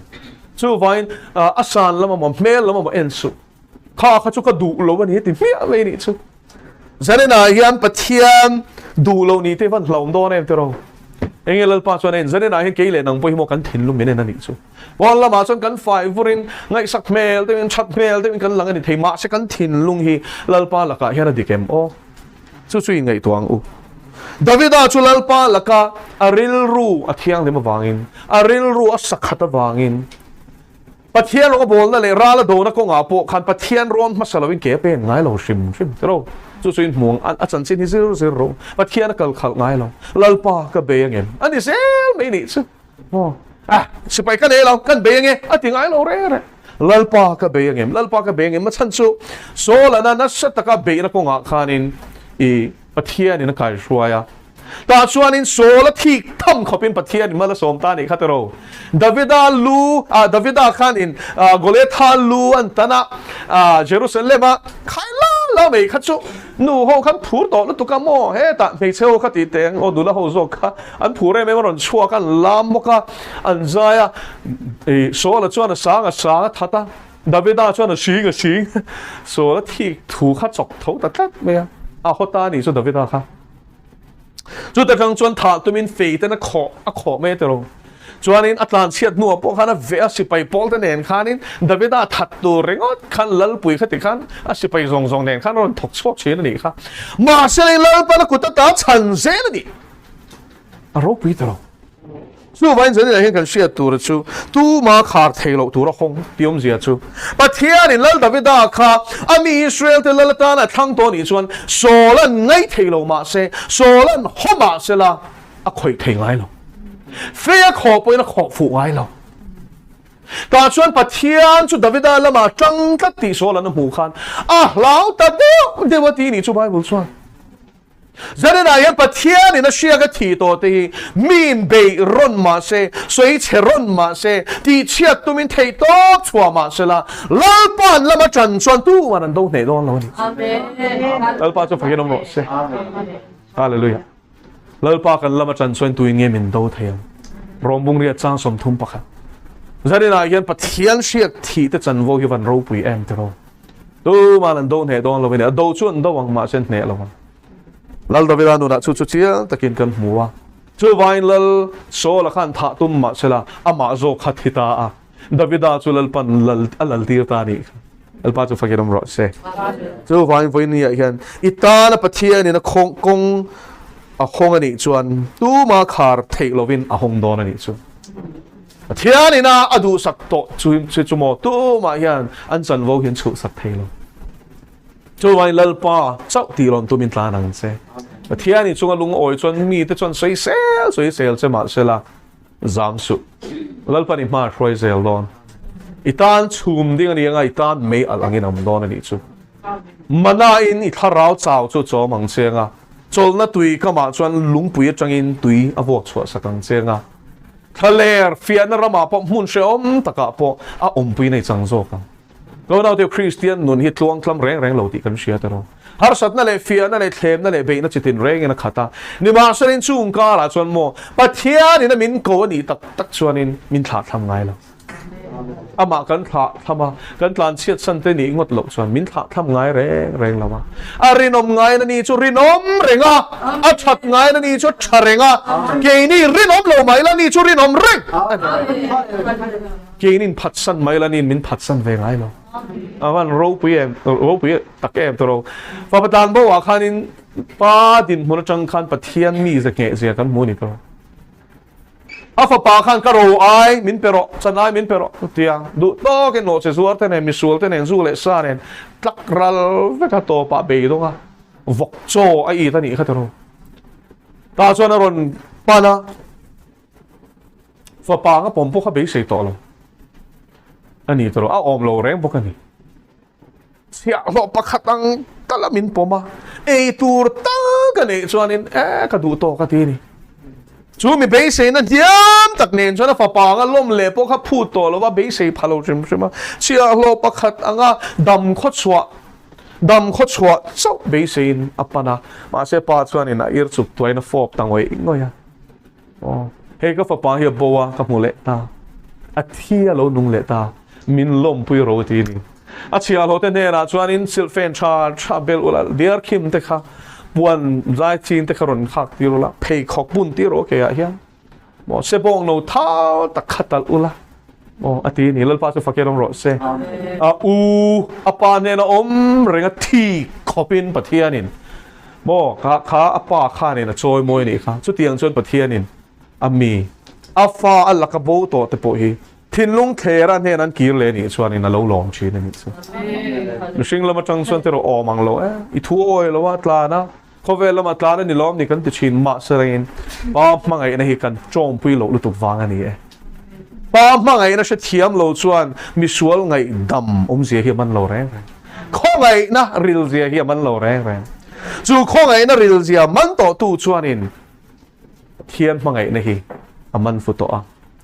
Chuvangin a san lam amaw hmel lam amaw en suh. Kha kha chu ka duh lo a ni ti hmiah mai nih chu. Zaninah hian Pathian duh loh ni te van hlauhawm dawn em tiraw? Enge Lalpa chuan a en zanin ah hian kei leh nang pawh hi maw kan thinlung min en a nih chu. Pawn lamah chuan kan fai vurin ngaihsak hmel deuhin that hmel deuhin kan lang a ni thei mahse kan thinlung hi Lalpa lakah hian a dik em aw? Chu chu inngaihtuah ang u. Davida chu Lalpa laka a rilru a thianghlim avangin, a rilru a sakhat avangin, Pathian rawng a bawlna leh ral a dona kawngah pawh khan Pathian rawn hmasa loin ke a pen ngai lo hrim hrim tiro. Chu chu inhmu ang, a chanchin hi zir zir ro. Pathian a kal khalh ngai lo. Lalpa ka bei angem? A ni zel mai nih chu. Aw, ah, sipai ka nei lo, kan bei ange, a ti ngai lo reng reng. Lalpa ka bei angem? Lalpa ka bei angem? A chhan chu Saul-ana nasa taka beihna kawngah khanin i Pathianin a kaihruai a. Tah chuanin Saul a thik tham khawpin Pathianin mal a sawm ta a nih kha tiraw. Davida lu, ah, Davida khanin Goliatha lu an tan a, ah, Jerusalem-a khai la la mai kha chu nu ho khan phur tawh lutuk a maw, hetah hmeichhe ho kha tih teh ang aw, nula ho zawk kha an phur em em a rawn chhuak a, an lam bawk a, an zai a, ih, Saul-a chuan a sang a sang a that a, Davida chuan a sing a sing, Saul-a thik thu kha chawk tho ta tlat mai a, a haw ta a nih chu Davida kha. Chuta tang chuan thah tumin fei ten a khawh a khawh mai a ti lo. Chuanin a tlan chhiat hnuah pawh khan a veh a sipai pawl te nen khanin Davida that tur ringawt khan Lalpui kha ti khan a sipai zawng zawng nen khan a rawn thawk chhuak thin a nih kha. Mahse lei Lalpan a kut ata chhan zel a nih. A ropui ta lo. Chuvangin Zanina hian kan hriat tura chu tuma khar thei loh tura hawng tih awmzia chu Pathianin Lal Davida kha a mi Israel te lal atana a thlang tawh anih chuan Saul an ngaih thei lo mahse Saul an haw mahse la a khawih thei ngai lo. Fei a khawh pawhin a khawh fuh ngai lo. Tah chuan Pathian chu Davida lamah tang tlat tih Saul an a hmuh khan a hlau ta deuh deuh a ti nih chu Bible chuan. Zaninah hian Pathianin a hriak a thih tawh te hi miin beih rawn mah se, sawi chhe rawn mah se, tihchhiat tumin theih tawp chhuah mah se la, Lalpa'n lam a ṭan chuan tuman an do hneh dawn lo a ni. Lalpa chu fakin awm rawh se. Hallelujah. Lalpa kan lam a ṭan chuan tuin nge min do thei ang? Rawmbung riat chang 31. Zaninah hian Pathian hriak thih te chanvo hi van ropui em tiraw? Tuman an do hneh dawn lo a ni. A do chu an do ang mahse an hneh lo ang. Lal Davida nunah chu chu chiang takin kan hmu a. Chuvangin Lal Saula khan thah tum mahsela amah zawk kha thi ta a. Davida chu Lalpan lal a lal tir ta a nih kha. Lalpa chu fakin awm rawh se. Chuvangin vawinia hian i tana Pathianin a khawng kawng a hawng a nih chuan tuma khar theih lovin a hawng dawn a nih chu. Pathian ina a duhsak tawh chu chu chu maw tumah hian an chanvo hi an chhuhsak thei lo. Chuvangin Lalpa chauh tih rawn tumin tlan ang che. Pathian i chunga lungawi chuan mite chuan sawisel sawisel che mahsela zam suh. Lalpan i hma a hruai zel dawn. I tan chhum ding a ni anga i tan mei alh angin a awm dawn a nih chu. Mana in i thlarau chau chu chawm ang che anga chawlhna tui kamah chuan lungpui atangin tui a vuak chhuah sak ang che anga Thlaler fiahna ramah pawh hmun hrehawm takah pawh a awmpui nei chang zawk ang. Ka unaute Kristian nun hi tluangtlam reng reng lo tih kan hria ta rawh. Harsatna leh fiahna leh thlemna leh beihna chitin rengin a khat a. Nimahselain chung karah chuan maw Pathianin a min ko a nih tak tak chuanin min thlahthlam ngai lo. Amah kan thlah tham a, kan tlan chhiat san te nih ngawt loh chuan min thlah tham ngai reng reng lo a. A rinawm ngain a ni chu rinawm reng a, a that ngain a ni chu tha reng a, keini rinawm lo mai la ni chu rinawm reng a ni. Keinin phatsan mai la niin min phatsan ve ngai lo. A van ropui em, ropui tak em tawh ro. Fapa tan bo ah khanin pa dinhmun atang khan Pathian mi ze ngheh zia kan hmu a ni tawh ro. A fapa khan ka ro ai min pe rawh, chan ai min pe rawh tia duh tawkin nawhche zuar te nen, misual te nen, zu leh sa nen tlak ral vek a tawpah beidawng a, vawk chaw a it a nih kha ti rawh. Tah chuan a rawn pan a, fapa anga pawm pawh kha beisei tawh lo a ni ti rawh, a awm lo reng bawk a ni. Chhiahhlawh pakhat ang tal a min pawm a, ei tur tal ka neih chuanin e ka duh tawk a ti a ni. Chu mi beiseina hniam tak nen chuan a fapa anga lawm leh pawh kha phut tawh lo va, beisei pha lo hrim hrim a. Chhiahhlawh pakhat anga dam khaw chhuah dam khaw chhuah chauh beiseiin a pan a, mahse pa chuanin a ir chuk tuain a fawp ta ngawih ngawih a. Aw, hei ka fapa hi a bo a, ka hmu leh ta. A thi a lo nung leh ta, min lawmpui ro ti ni. A chhiahhlawh te hnenah chuanin silhfen tha tha bel ula, diar khim te kha, puan zai chin te kha rawn khak tir ula, pheikhawk bun tir rawh keiah hian. Maw sebawng no thau tak kha talh ula maw a ti a ni. Lalpa chu fakir awm rawh se. A u a pa hnena awm reng a thik khawpin Pathianin maw kha kha a pa khanin a chawi mawi a nih kha. Chutiang chuan Pathianin a mi a fa a laka bo tawh te pawh hi thinlung thlera hnen an kir leh nih chuanin a lo lawm thin a nih chu. Mihring lam atang chuan teraw awm ang lo e, i thu awi lo a tlan a, Khawvel lama tlan a ni lawm ni kan ti thin mahse rengin Pa hmangaihna hi kan tawngpui loh lutuk vang a ni e. Pa hmangaihna hre thiam lo chuan misual ngaihdam awmzia hi a man lo reng reng. Khawngaihna rilzia hi a man lo reng reng. Chu khawngaihna rilzia man tawhtu chuanin Pathian hmangaihna hi a man fu tawh a,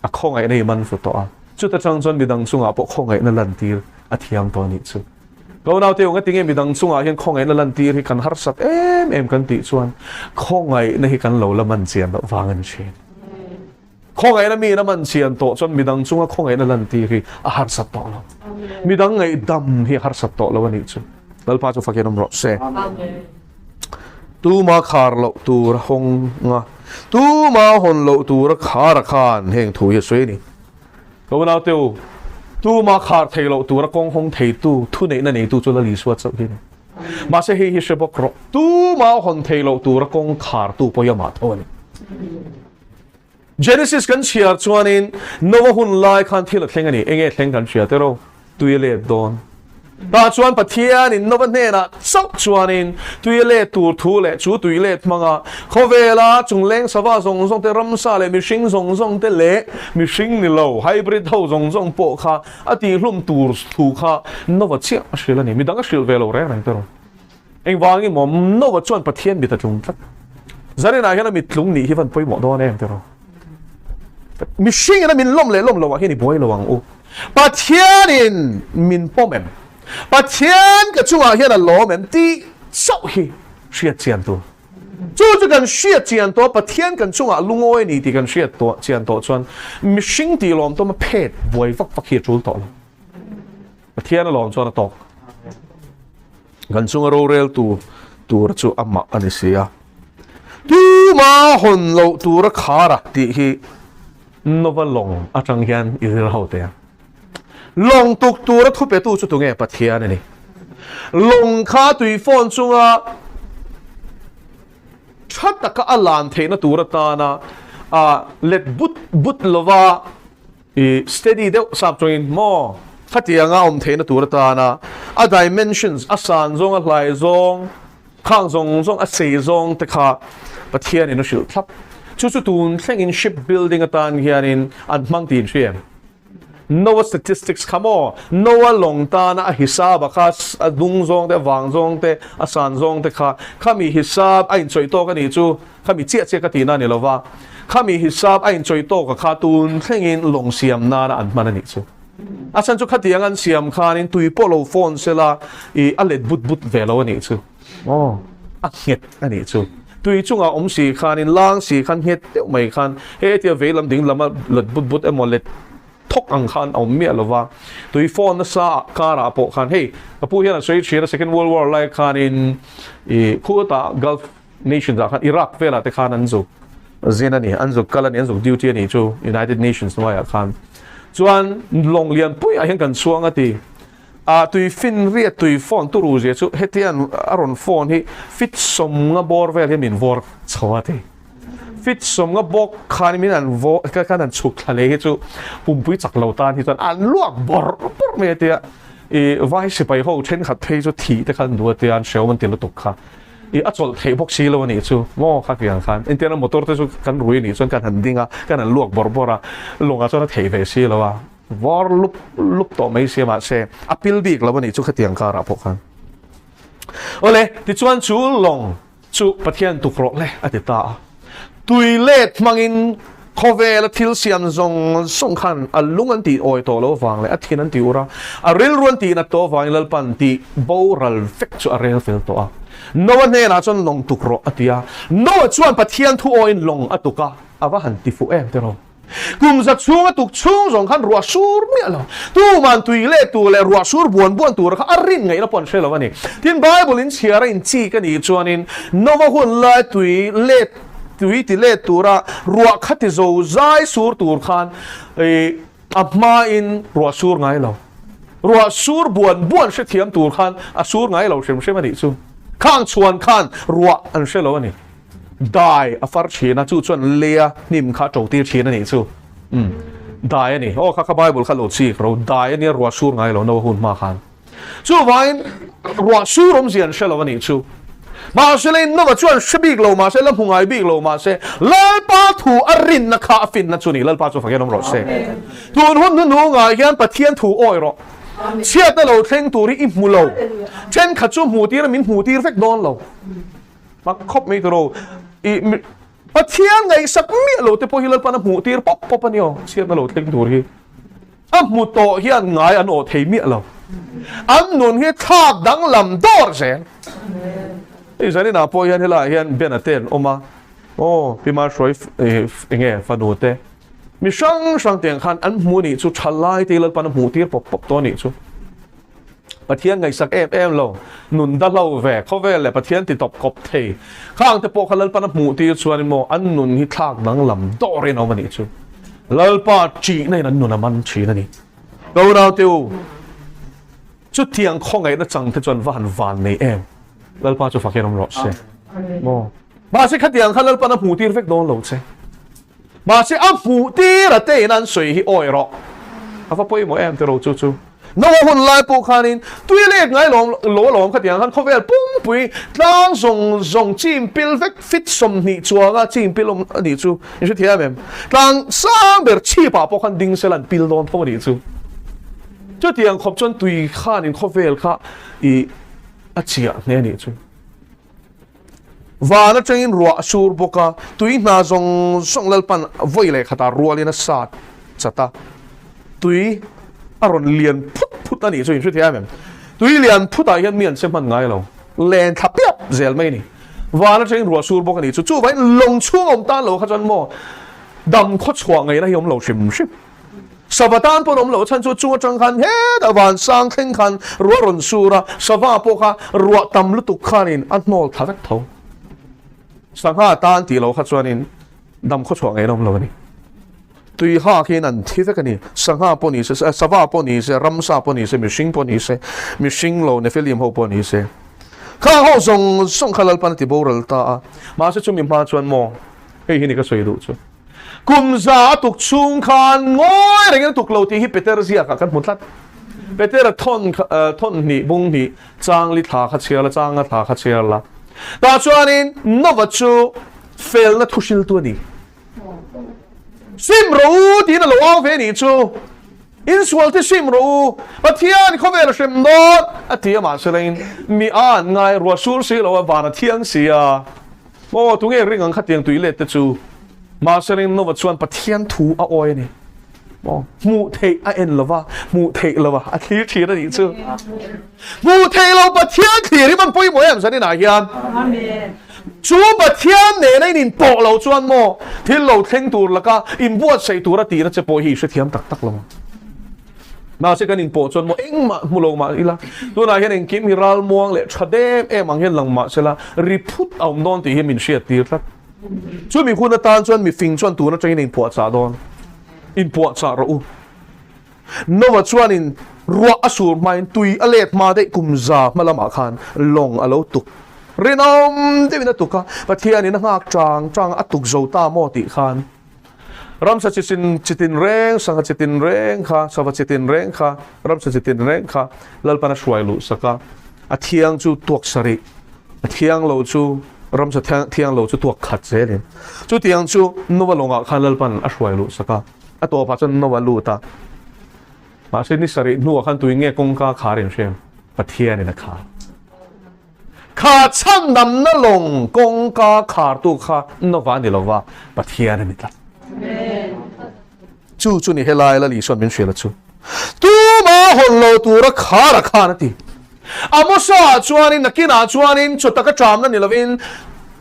a khawngaihna hi a man fu tawh a. Chuta tang chuan midang chungah pawh khawngaihna lantir a thiam tawh a nih chu. Ka unaute u, ngatinge midang chungah hian khawngaihna lantir hi kan harsat em em kan tih chuan khawngaihna hi kan lo la man chian loh vang a ni thin. Khawngaihna miin a man chian tawh chuan midang chunga khawngaihna lantir hi a harsat tawh lo. Midang ngaihdam hi a harsat tawh lo a nih chu. Lalpa chu fakin awm rawh se. Tuma khar loh tur a hawng a, tuma hawn loh tur a khar a khan heng thu hi a sawi a ni. Ka unaute u, tuma khar thei loh tur a kawng hawng theitu, thuneihna neitu chu Lal Isua chauh hi a ni. Mahse hei hi hre bawk rawh, tuma hawn thei loh tur a kawng khartu pawh hi amah tho a ni. Genesis kan chhiar chuanin Noah hun lai khan thil a thleng a ni. Enge thleng kan hria tero? Tui a let dawn. Tah chuan Pathianin Noah hnenah chauh chuanin tui a let tur thu leh chu tui let hmanga khawvela chungleng sava zawng zawng te, ramsa leh mihring zawng zawng te leh mihring ni lo hybrid ho zawng zawng pawh kha a tihhlum tur thu kha Noah chiah a hrilh a ni. Midang a hrilh ve lo reng reng tero. Engvangin maw Noah chuan Pathian mit a tlung tlat. Zarinah hian a mit tlung nih hi van pawimawh dawn em tiraw? Mihringin a min lawm leh lawm loah hian i buai lo ang u. Pathianin min pawm em? Pathian ka chungah hian a lawm em tih chauh hi hriat chian tur. Chu chu kan hriat chian tawh a, Pathian kan chungah lungawi a ni tih kan hriat tawh chian tawh chuan mihring tih lawm tawm a phet buai vak vak hi a tul tawh lo. Pathian a lawm chuan a tawk. Kan chunga rorel tu tur chu amah a ni si a. Tuma hawn loh tura khar a tih hi Nova lawng atang hian i zir ho teh a. Lawng tuk tura thu petu chu tunge Pathian a ni. Lawng kha tui fawn chunga tha taka a lan theihna tur atana a let but but lova I steady deuh sap chungin maw khatianga awm theihna tur atana a dimensions, a san zawng, a hlai zawng, khang zawng zawng, a sei zawng te kha Pathianin a hrilh thlap. Chu chu tun thlengin ship building atan hianin an hmang tih in hria em? Noah statistics kha maw Noah lawng tana a hisab a kha a dung zawng te, a vang zawng te, a san zawng te kha khami hisab a inchawih tawk a nih chu. Khami chiah chiah ka tihna a ni lova, khami hisap a inchawih tawk a kha tun thlengin lawng siam nana an hman a nih chu. A chhan chu khatiang an siam khanin tui pawh lo fawn sela i a let but but ve lo a nih chu. Aw, a nghet a nih chu. Tui chungah awm si khanin lang si khan nghet deuh mai khan hetia vei lam ding lama let but but emaw let thawk ang khan a awm miah lova, tui fawn nasa ah karah pawh khan hei ka pu hian a sawi thin a Second World War lai khanin i khutah Gulf Nations ah khan Iraq velah te khan an zuk zin a ni, an zuk kal a ni, an zuk duty a ni chu United Nations hnuaiah khan. Chuan lawng lian puiah hian kan chhuang a ti. Ah tui finriat tui phone turu zia chu hetian a rawn phone hi fit sawmnga bawr vel hian min vawr chho a ti. Fit sawmnga bawk khan min an vawr khan an chhuk thla leh hi chu pumpui chak lo tan hi chuan an luak bawrh bawrh mai a tia. I vai sipai ho thenkhat phei chu thih te khan an duh a tia an hrehawm an ti lutuk kha. I a chawlh theih bawk si lo a nih chu maw kha tiang khan engtiang a motor te chu kan rui a nih chuan kan han ding a kan han luak bawrh bawrh a lawngah chuan a theih ve si lo a var lup lup tawh mai sia mahse a pil bik lo a nih chu khatiang karah pawh khan awle tichuan chu lawng chu Pathian tuk rawh le a ti ta a tui let hmangin Khawvela thil siam zawng zawng khan a lung an tih awi tawh lo vang leh a thin an tih ur a, a rilru an tih nat tawh avangin Lalpan tih boral vek chu a rel fel tawh a. Noah hnenah chuan lawng tuk rawh a ti a. Noah chuan Pathian thu awiin lawng a tuk a, a va han ti fuh em tiraw? Kum za chhung a tuk chhung zawng khan ruah sur miah lo. Tuman tui leh tur leh ruah sur buan buan tur kha a rin ngaihna pawh an hre lo a ni. Tin, Bible in chhiar a inchik a nih chuanin Noah hun lai tui let. tui ti let tura ruah kha ti zo zai sur tur khan a hmain ruah sur ngai lo. Ruah sur buan buan hrethiam tur khan a sur ngai lo hrim hrim a nih chu. Khang chhuan khan ruah an hre lo a ni. Dai a far thin a, chu chuan leia hnim kha a to tir thin a nih chu. Umm dai a ni. Aw kha kha Bible kha lo chik ro. Dai a nia ruah sur ngai lo no hun hma khan. Chuvangin ruah sur awmzia an hre lo a nih chu. Mahse lei Nova chuan hre bik lo mahse la hmu ngai bik lo mahse Lalpa thu a rinna kha a finna chu ni. Lalpa chu fakin awm rawh se. Tun hun hnuhnungah hian Pathian thu awi rawh. Chhiatna lo thleng tur hi i hmu lo. Thenkhat chu hmuh tir a min hmuh tir vek dawn lo. Mak khawp mai tawh I Pathian ngaihsak miah lo te pawh hi Lalpan a hmuh tir pawp pawp a ni aw. Chhiatna lo thleng tur hi. A hmu tawh hian ngai an awh thei miah lo. An nun hi thlak danglam dawr zel. Hei zaninah pawh hian helaiah hian Ben-a te an awm a, aw Pi Mahruai enge fanu te mi hrang hrang te ang khan an hmu anih chu thalai te Lalpan a hmuh tir pawp pawp tawh anih chu. Pathian ngaihsak em em lo, nun da hlo ve, khawvel leh Pathian ti tawp kawp thei. Khang te pawh kha Lalpan a hmuh tir chuan emaw an nun hi thlak danglam dawrin a awm a nih chu. Lalpa ṭihna in an nun a man ṭhin a ni. Ka unaute u, chutiang khawngaihna chang te chuan va han van nei em. Lalpa chu fakin awm rawh se. Maw? Mahse khatiang kha Lalpan a hmuh tir vek dawn lo che. Mahse a hmuh tir a te in an sawi hi awi rawh. A va pawimawh em tiraw chu chu. Noa hun lai pawh khanin tui lek ngai lawm lo alawm khatiang khan khawvel pumpui tlang zawng zawng chim pil vek fit 20 chuanga chim pil awm a nih chu in hrethiam em? Tlang sang ber chhip ah pawh khan ding sela an pil dawn tho a nih chu. Chutiang khawp chuan tui khanin khawvel kha i a chiah hle a nih chu. Van atangin ruah a sur bawk a, tui hna zawng zawng Lalpan vawi leh khatah rualin a sat chat a, tui a rawn lian phut phut a nih chu inhre thei em em. Tui lian phutah hian mi an che hman ngai lo, len thla piap zel mai a ni. Van atangin ruah sur bawk a nih chu, chuvangin lawng chhung awm tan lo kha chuan maw dam khawchhuah ngaihna hi awm lo hrim hrim. Sava tan pawh an awm loh chhan chu chung atang khan hetah van sang thleng khan ruah rawn sur a, sava pawh kha ruah tam lutuk khanin a hnawl thla vek tho. Sangha tan tih loh kha chuanin dam khawchhuah ngei an awm lo a ni. Tui hak hian an thi vek a ni. Sangha pawh ni se, sava pawh ni se, ramsa pawh ni se, mihring pawh ni se, mihring lo Nephilim ho pawh ni se. Khang ho zawng zawng kha Lalpan a ti boral ta a. Mahse chumi hma chuan maw hei hi ni ka sawi duh chu. Kum za a tuk chhung khan ngawi rengin a tuk lo tih hi Peter ziakah kan hmu tlat. Petera thawn thawn hnih bung hnih chang li thla kha chhiar la, chang nga thla kha chhiar la. Tah chuanin Nova chu felna thu hriltu a ni. Sim rawh u tiin a lo au ve nih chu. Insual te sim rawh u, Pathian khawvel a hrem dawn a ti a mahselain mi a an ngai ruah sur si lo a, van a thiang si a. Aw, tunge ring ang khatiang tui let te chu? Mahselain Nova chuan Pathian thu a awi a ni. Aw, hmuh theih a en lo va, hmuh theih lo a, a thlir thin a nih chu. Hmuh theih lo Pathian thlir hi van pawimawh em zaninah hian. Chu Pathian nena in inpawh lo chuan maw thil lo thleng tur laka inbuatsaih tura tihna che pawh hi i hrethiam tak tak lo ang. Mahse kan inpawh chuan maw engmah hmu lo mah ila tunah hian engkim hi ralmuang leh tha dem em ang hian lang mah sela ri phut a awm dawn tih hi min hriat tir tlat. Chumi hun atan chuan mifing chuan tun atangin a inpuahchah dawn. Inpuahchah rawh u. Noah chuanin ruah a sur hmain tui a let hma daih kum za hma lamah khan lawng a lo tuk. Rinawm deuhin a tuk a, Pathianin a nghak chang chang a, a tuk zo ta maw tih khan ramsa chi chin chi tin reng, sangha chi tin reng kha, sava chi tin reng kha, ramsa chi tin reng kha Lalpan a hruai luh sak a, a thiang chu tuak sarih, a thiang lo chu ramsa thiang lo chu tuak khat zelin. Chutiang chu Noah lawngah khan Lalpan a hruai luh sak a. A tawpah chuan no a lut a. Mahse ni sarih hnuah khan tui nge kawngka khar in hriam? Pathianin a khar. Kha chhandamna lawng kawngka khartu kha nova ni lova Pathian a ni tlat. Chu chu ni helai Lal Isuan min hrilh a chu. Tuma hawn lo tura khar a khan a ti. Amosa ah chuanin nakinah chuanin chaw taka ṭamna ni lovin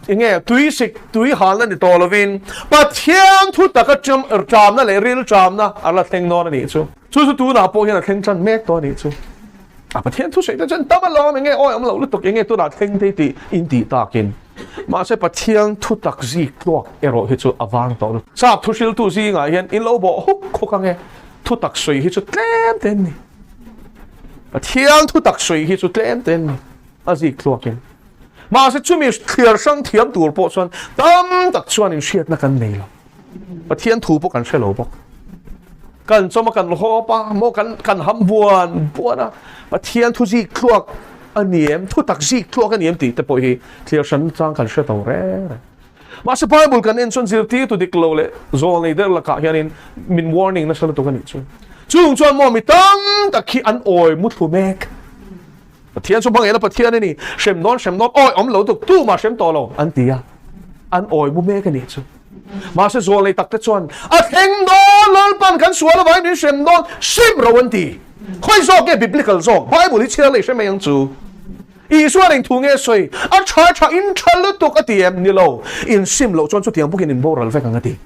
enge tuisik tui halna ni tawh lovin Pathian thu taka ṭamna leh ril ṭamna a la thleng dawn a nih chu. Chu chu tunah pawh hian a thleng ṭan mek tawh a nih chu. A Pathian thu sawi te chuan tam alawm enge awi awm loh lutuk enge tunah thleng thei tih in tih takin. Mahse Pathian thutak zik tluak erawh hi chu a vang tawh lutuk. Sap thuhriltu zingah hian in lo bawh huk huk ang e, thutak sawi hi chu tlem te an ni. Pathian thutak sawi hi chu tlem te an ni, a zik tluakin. Mahse chumi thliar hrang thiam tur pawh chuan tam tak chuan inhriatna kan nei lo. Pathian thu pawh kan hre lo bawk. Kan chawm a kan hawp a, maw kan kan ham buan buan a, Pathian thu zik tluak a ni em, thu tak zik tluak a ni em tih te pawh hi thliar hran chang kan hre to reng reng. Mahse Bible kan en chuan zirtirtu dik lo leh zawl nei der lakah hianin min warning nasa lutuk a nih chu. Chung chuan maw mi tam tak hi an awi muthlu mek. Pathian chu hmangaihna Pathian a ni, hrem dawn hrem dawn awi awm lo tuk tumah hrem tawh lo an ti a, an awi mu mek a nih chu. Mahse zual nei takte chuan a thleng dawn Lalpan kan sual avangin min hrem dawn sim ro an ti. Khawi zawk nge biblical zawk? Bible hi chhiar leh hre mai ang chu. Isuan eng thu nge sawi? A tha tha in tha lutuk a ti em? Ni lo, in sim loh chuan chutiang bawkin in boral vek ang a ti.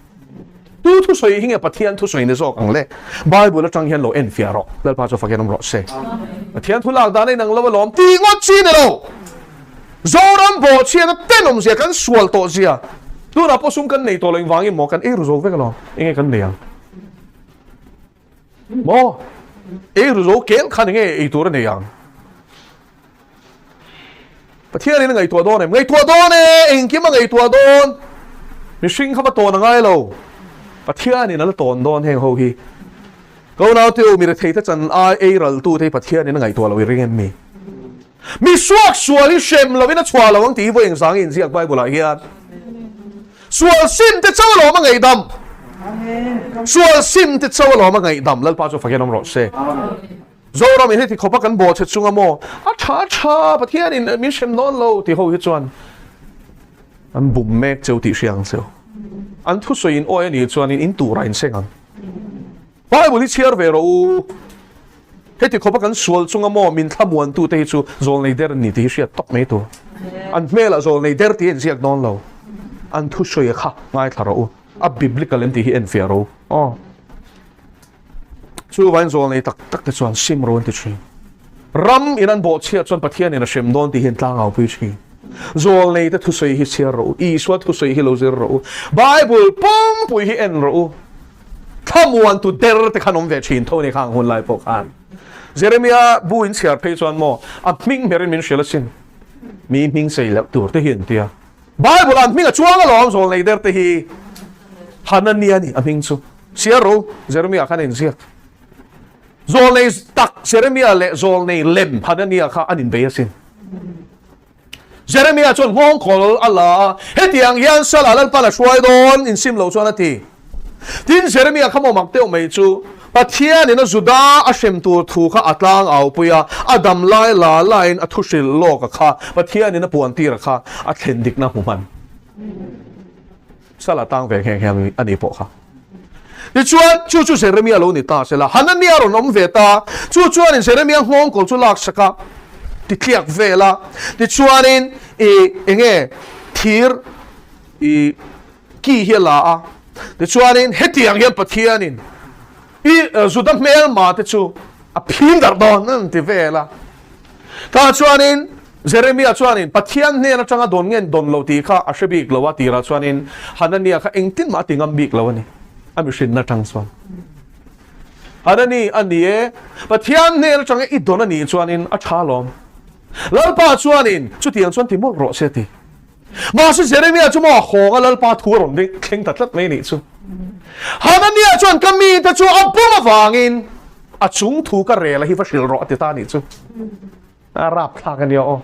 Tu thusawi hi nge Pathian thusawi ni zawk ang le? Bible atang hian lo enfiah rawh. Lalpa chu fakin awm rawh se. Pathian thu lak dan a inang lo alawm tih ngawt chi ni lo. Zoram bawhchhiatna tenawm zia kan sual tawh zia. Tunah pawh sum kan nei tawh lo engvangin maw kan ei ru zo vek alawm. Enge kan nei ang? Maw? Ei ru zo kel khan enge ei tur a nei ang? Pathianin a ngaihtuah dawn em? Ngaihtuah dawn e! Engkim a ngaihtuah dawn. Mihring kha va tawn a ngai lo. Pathianin a la tawn dawn heng ho hi. Ka unaute u, mi retheite chan ai ei raltute hi Pathianin a ngaihtuah lo i ring em mi? Mi suak sual hi hrem lovin a chhuah lo ang tih hi vawi engzang i inziak Bible ah hian. Sual sim te chauh alawm a ngaihdam. Sual sim te chauh alawm a ngaihdam. Lalpa chu fakin awm rawh se. Zoram in heti khawpa kan bawhchhe chunga maw a tha tha Pathian in min hrem dawn lo ti ho hi chuan an bum mek cheu tih hria ang cheu. An thusawi in awi a nih chuan in in tur ah in seng ang. Bible hi chhiar ve rawh u. Heti khawpa kan sual chunga maw min thlamuan tu te hi chu zawlnei der an ni tih hi hriat tawk mai tur. An hmelah zawlnei der tih a inziak dawn lo. An thusawi kha ngaithla rawh u. A biblical em tih hi enfiah rawh u. Aw. Chuvain zawlnei tak tak te chuan sim ro an ti thin. Ram in an bawhchhiat chuan Pathian in a hrem dawn tih hi an tlangau pui thin. Zawlnei te thusawi hi chhiar rawh u, Isua thusawi hi lo zir rawh u, Bible pumpui hi en rawh u. Thlamuantu der te khan awm ve thin tho a ni khang hun lai pawh khan. Jeremia bu in chhiar phei chuan maw a hming hmerin min hrilh asin. Mi hming sei loh tur te hi an tia. Bible ah an hming a chuang alawm zawlnei der te hi. Hanania a ni a hming chu. Siar ro, Jeremia khan a inziak. Zawlnei tak Jeremia leh zawlnei lem Hanania kha an inbei asin. Jeremia chuan nghawngkawl a la a, hetiang hian Sala Lalpan a hruai dawn insim lo chuan a ti. Tin, Jeremia kha mawmak deuh mai chu Pathianin a Juda a hrem tur thu kha a tlang au pui a, a dam lai la laiin a thu hrilh lawk a kha Pathianin a puan tir a kha a thlen dikna hmu hman. Sala tang ve nghe nghe a ni pawh kha. Tichuan, chu chu Jeremia lo ni ta sela, Hanania rawn awm ve ta. Chu chuanin Jeremia nghawngkawl chu laksak a, titliak vel a. Tichuanin i enge thir i ki hi a la a. Tichuanin hetiang hian Pathianin i Juda hmelma te chu a phim darh dawn an ti vel a. Tah chuanin Jeremia chuanin Pathian hnen atanga dawn nge dawn lo tih kha a hre bik lo a, tirah chuanin Hanania kha engtin mah a ti ngam bik lo a ni, a mihrinna atang chuan. Hanani a ni e, Pathian hnen atanga i dawn a nih chuanin a tha alawm. Lalpa chuanin chutiang chuan ti mawlh rawh se a ti. Mahse Jeremia chu maw a hawng a Lalpa thu a rawn thleng ta tlat mai a nih chu. Hanania chuan ka mite chu a bum avangin a chung thu ka rel a hi va hrilh rawh a ti ta a nih chu. A rap thlak a nia aw.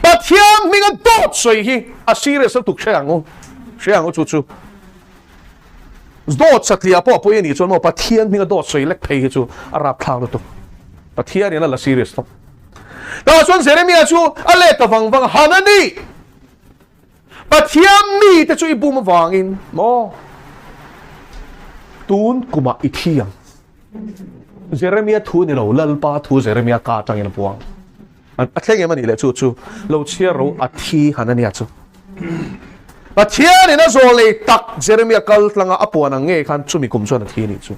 Pathian hminga dawt sawi hi a serious lutuk hre ang u. Hre ang u chu chu. Dawt satliah pawh a pawi a nih chuan maw Pathian hminga dawt sawi lek phei hi chu a rap thlak lutuk. Pathian in a la serious tawp. Tah chuan Jeremia chu a let ta vang vang a, Hanani! Pathian mite chu i bum avangin maw tun kumah i thi ang. Jeremia thu ni lo, Lalpa thu Jeremia ka atangin a puang. A thleng em a nih leh chu chu lo chhiar ro a thi Hanania chu. Pathianin a zawl nei tak Jeremia kal tlanga a puan ang ngei khan chumi kum chuan a thi a nih chu.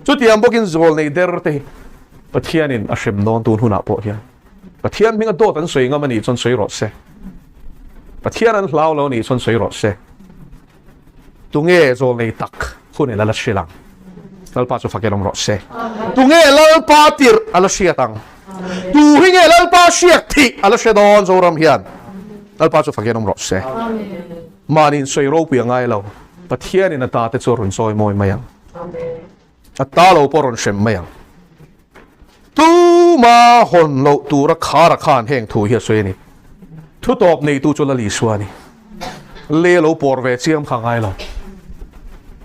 Chutiang bawkin zawl nei der te hi Pathianin a hrem dawn tun hunah pawh hian. Pathian hminga dawt an sawi ngam a nih chuan sawi rawh se. Pathian an hlau lo nih chuan sawi rawh se. Tunge zawlnei tak hunin a la hrilh ang? Lalpa chu fakin awm rawh se. Tunge Lalpa tirh a la hriat ang? Tu hi nge Lalpa hriak thih a la hre dawn Zoram hian? Lalpa chu fakin awm rawh se. Mahni insawi ropui a ngai lo. Pathianin a ta te chu a rawn chawi mawi mai ang. A ta lo pawh a rawn hrem mai ang. Tuma hawn loh tura khara khan heng thu hi a sawi a ni. Thu tawp neitu chu Lal Isua a ni. Le lo pawr ve chiam kha ngai lo.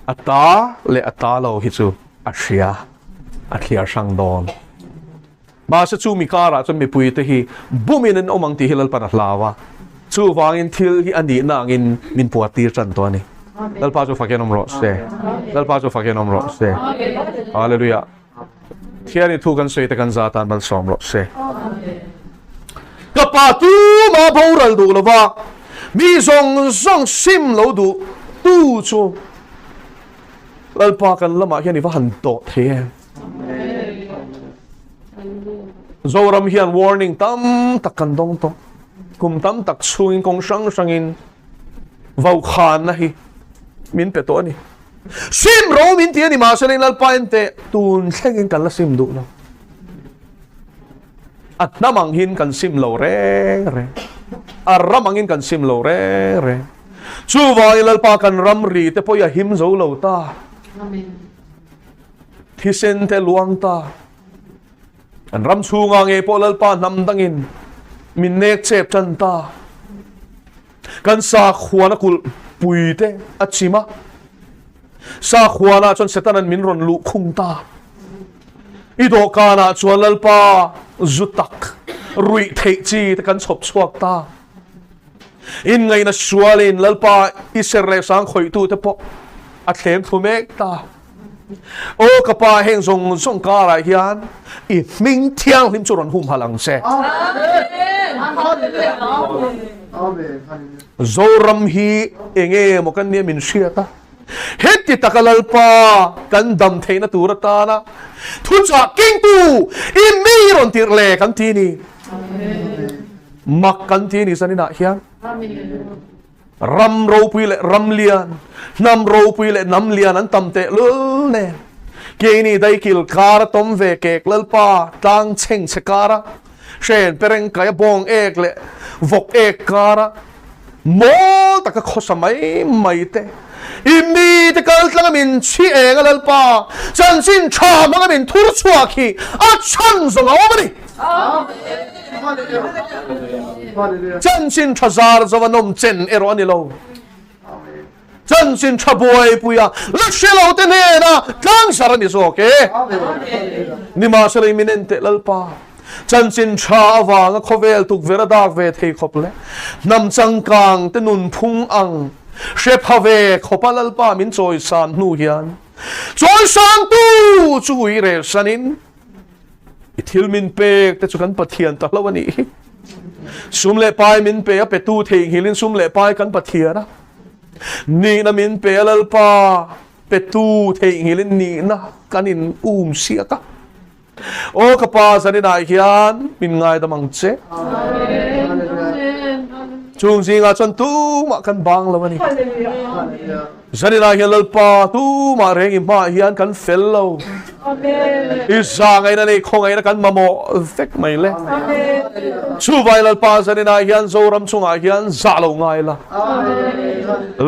A ta leh a ta lo hi chu a hria, a thliar hrang dawn. Mahse chu mi karah chuan mipuite hi bumin an awm ang tih hi Lalpan a hlau a. Chuvangin thil hi a nihna angin min puatir tan tawh a ni. Lalpa chu fakin awm rawh se. Lalpa chu fakin awm rawh se. Hallelujah. Thiani thu kan sawi te kan za tan malsawm rawh se. Ka pa tuma boral duh lova mi zawng zawng sim lo duh tu chu Lalpa kan lamah hian i va han tawh thei em. Zoram hian warning tam tak kan dawng tawh. Kum tam tak chhungin kawng hrang hrangin vaukhanna hi min pe tawh a ni. Sim ro min ti a ni mahse leng Lalpa en teh tun thlengin kan la sim duh lo. A hnam ang hin kan sim lo reng reng. A ram angin kan sim lo reng reng. Chuvangin Lalpa kan ram ri te pawh hi a him zo lo ta. Thisen te luang ta. Kan ram chhungah ngei pawh Lalpa hnam dangin min nek chep tan ta. Kan sakhuana kulh pui te a chim a. Sakhuana chuan Setanan min rawn luh khung ta. I dawhkanah chuan Lalpa zu tak ruih theih chi te kan chhawp chhuak ta. Inngaihna sualin Lalpa i ser leh sang khawihtu te pawh a thlem thlu mek ta. Aw ka pa heng zawng zawng karah hian i hming thianghlim chu rawn humhalh ang che. Zoram hi enge maw kan nia min hriat a, heti taka Lalpa kan dam theihna tur atana thuchah kengtu i mi rawn tirh le kan ti ni. Mak kan ti ni zaninah hian. Ram ropui leh ram lian, hnam ropui leh hnam lian an tam teh lul nen. Keini daikil kara tawm ve kek Lalpa tlang chheng chhe kara, hren pereng kaia bawng ek leh vawk ek kara mawl taka khawsa mai mai te, i mite kal tlanga min chhi eng a Lalpa chanchin tha hmanga min thur chhuak hi a chhan zawng a awm a ni. Chanchin tha zar zo a nawm chen erawh a ni lo. Chanchin tha buaipuia la hre lo te hnena tlang zar a ni zawk e. Nimahsela i min en teh Lalpa, chanchin tha avanga khawvel tukverh a dak ve thei khawp le hnam changkang te nunphung ang hre pha ve khawpa Lalpa min chawisan hnu hian chawisangtu chu ui relsanin I thil min pek te chu kan Pathian ta hlo a nih hi. Sum leh pai min pe a petu theihnghilhin sum leh pai kan Pathian a. Nihna min pe a Lalpa petu theihnghilhin nihna kan in um siak a. Aw ka pa zaninah hian min ngaidam ang che. Chung zingah chuan tumah kan bang lo a ni. Zaninah hian Lalpa tumah reng i hmaah hian kan fel lo. I zahngaihna leh i khawngaihna kan mamawh vek mai le. Chuvai Lalpa zaninah hian Zoram chungah hian zah lo ngai la.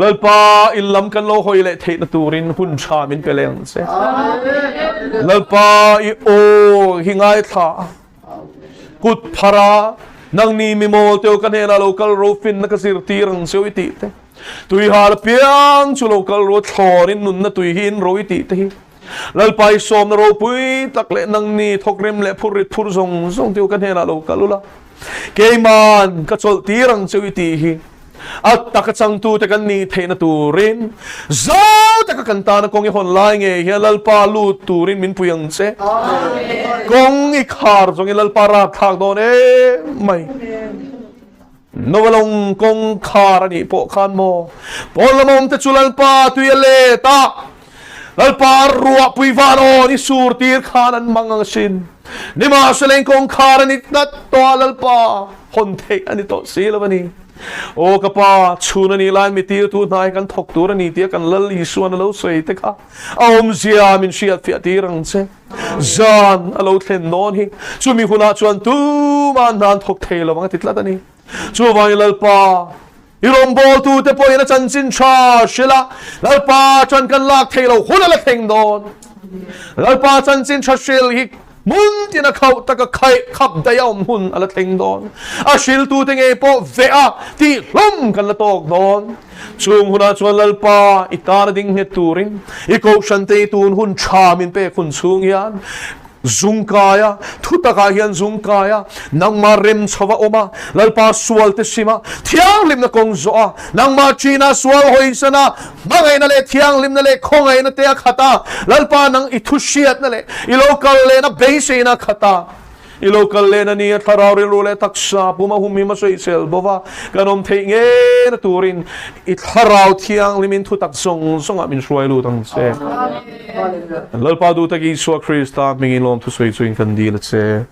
Lalpa i lam kan lo hawi leh theihna turin hun tha min pe leh ang che. Lalpa i aw hi ngaithla a. Kut phara nangni mi mawl teu ka hnenah lo kal ro finna ka zirtir ang cheu i tih te. Tui hal apiang chu lo kal ru a thlawrin nunna tui hi in ro i tih te hi. Lalpa i sawmna ropui tak leh nangni thawkrim leh phur rit phur zawng zawng teu ka hnenah lo kal ula. Keiman ka chawlh tir ang cheu i tih hi. A taka changtute kan nih theihna turin zau taka kan tana kawng i hawn lai ngei hian Lalpa lut turin min pui ang che. Kawng i khar zawngin Lalpa rapthlak dawn em mai. Novalawng kawng khar a nih pawh khan maw pawn lam awmte chu Lalpa tui a let a, Lalpa ruahpui van awn i sur tir khan an mang ang asin. Nimahsela in kawngkhar a ni tlat tawh a, Lalpa hawn theih a ni tawh si lo a ni. Aw ka Pa, chhun a nih laiin mi tirtu hna hi kan thawk tur a ni tia kan Lal Isuan a lo sawi te kha a awmzia min hriatfiah tir ang che. Zan a lo thlen dawn hi chumi hunah chuan tumah hna an thawk thei lo ang a ti tlat a ni. Chuvangin Lalpa, i rawngbawltute pawhin a chanchin tha hrilh a, Lalpa ṭan kan lak thei lo hun a la thleng dawn. Lalpa chanchin tha hrilh hi hmun tina khauh taka khaih khap daih a awm hun a la thleng dawn. A hriltute ngei pawh veh a tihhlum kan la tawk dawn. Chung hunah chuan Lalpa i tana ding nghet turin i kohhrante i tun hun tha min pek hun chhung hian Zungkaia, thu takah hian zungkaia, nangmah rem chho a awm a, Lalpa sualte sim a, thianghlimna kawng zawh a, nangmah ṭhina sual hawisan a, hmangaihna leh thianghlimna leh khawngaihna te a khat a, Lalpa nang i thu hriatna leh i lo kal lehna beiseina a khat a. I lo kal len a ni a, thlarau rilru leh taksa puma humhim a sawisel bo va, kan awm theih ngei na turin i thlarau thianghlimin thutak zawng zawngah min hruai lut ang che. Lalpa duh tak Isua Krista hmingin lawmthu sawi chuin kan dil a che.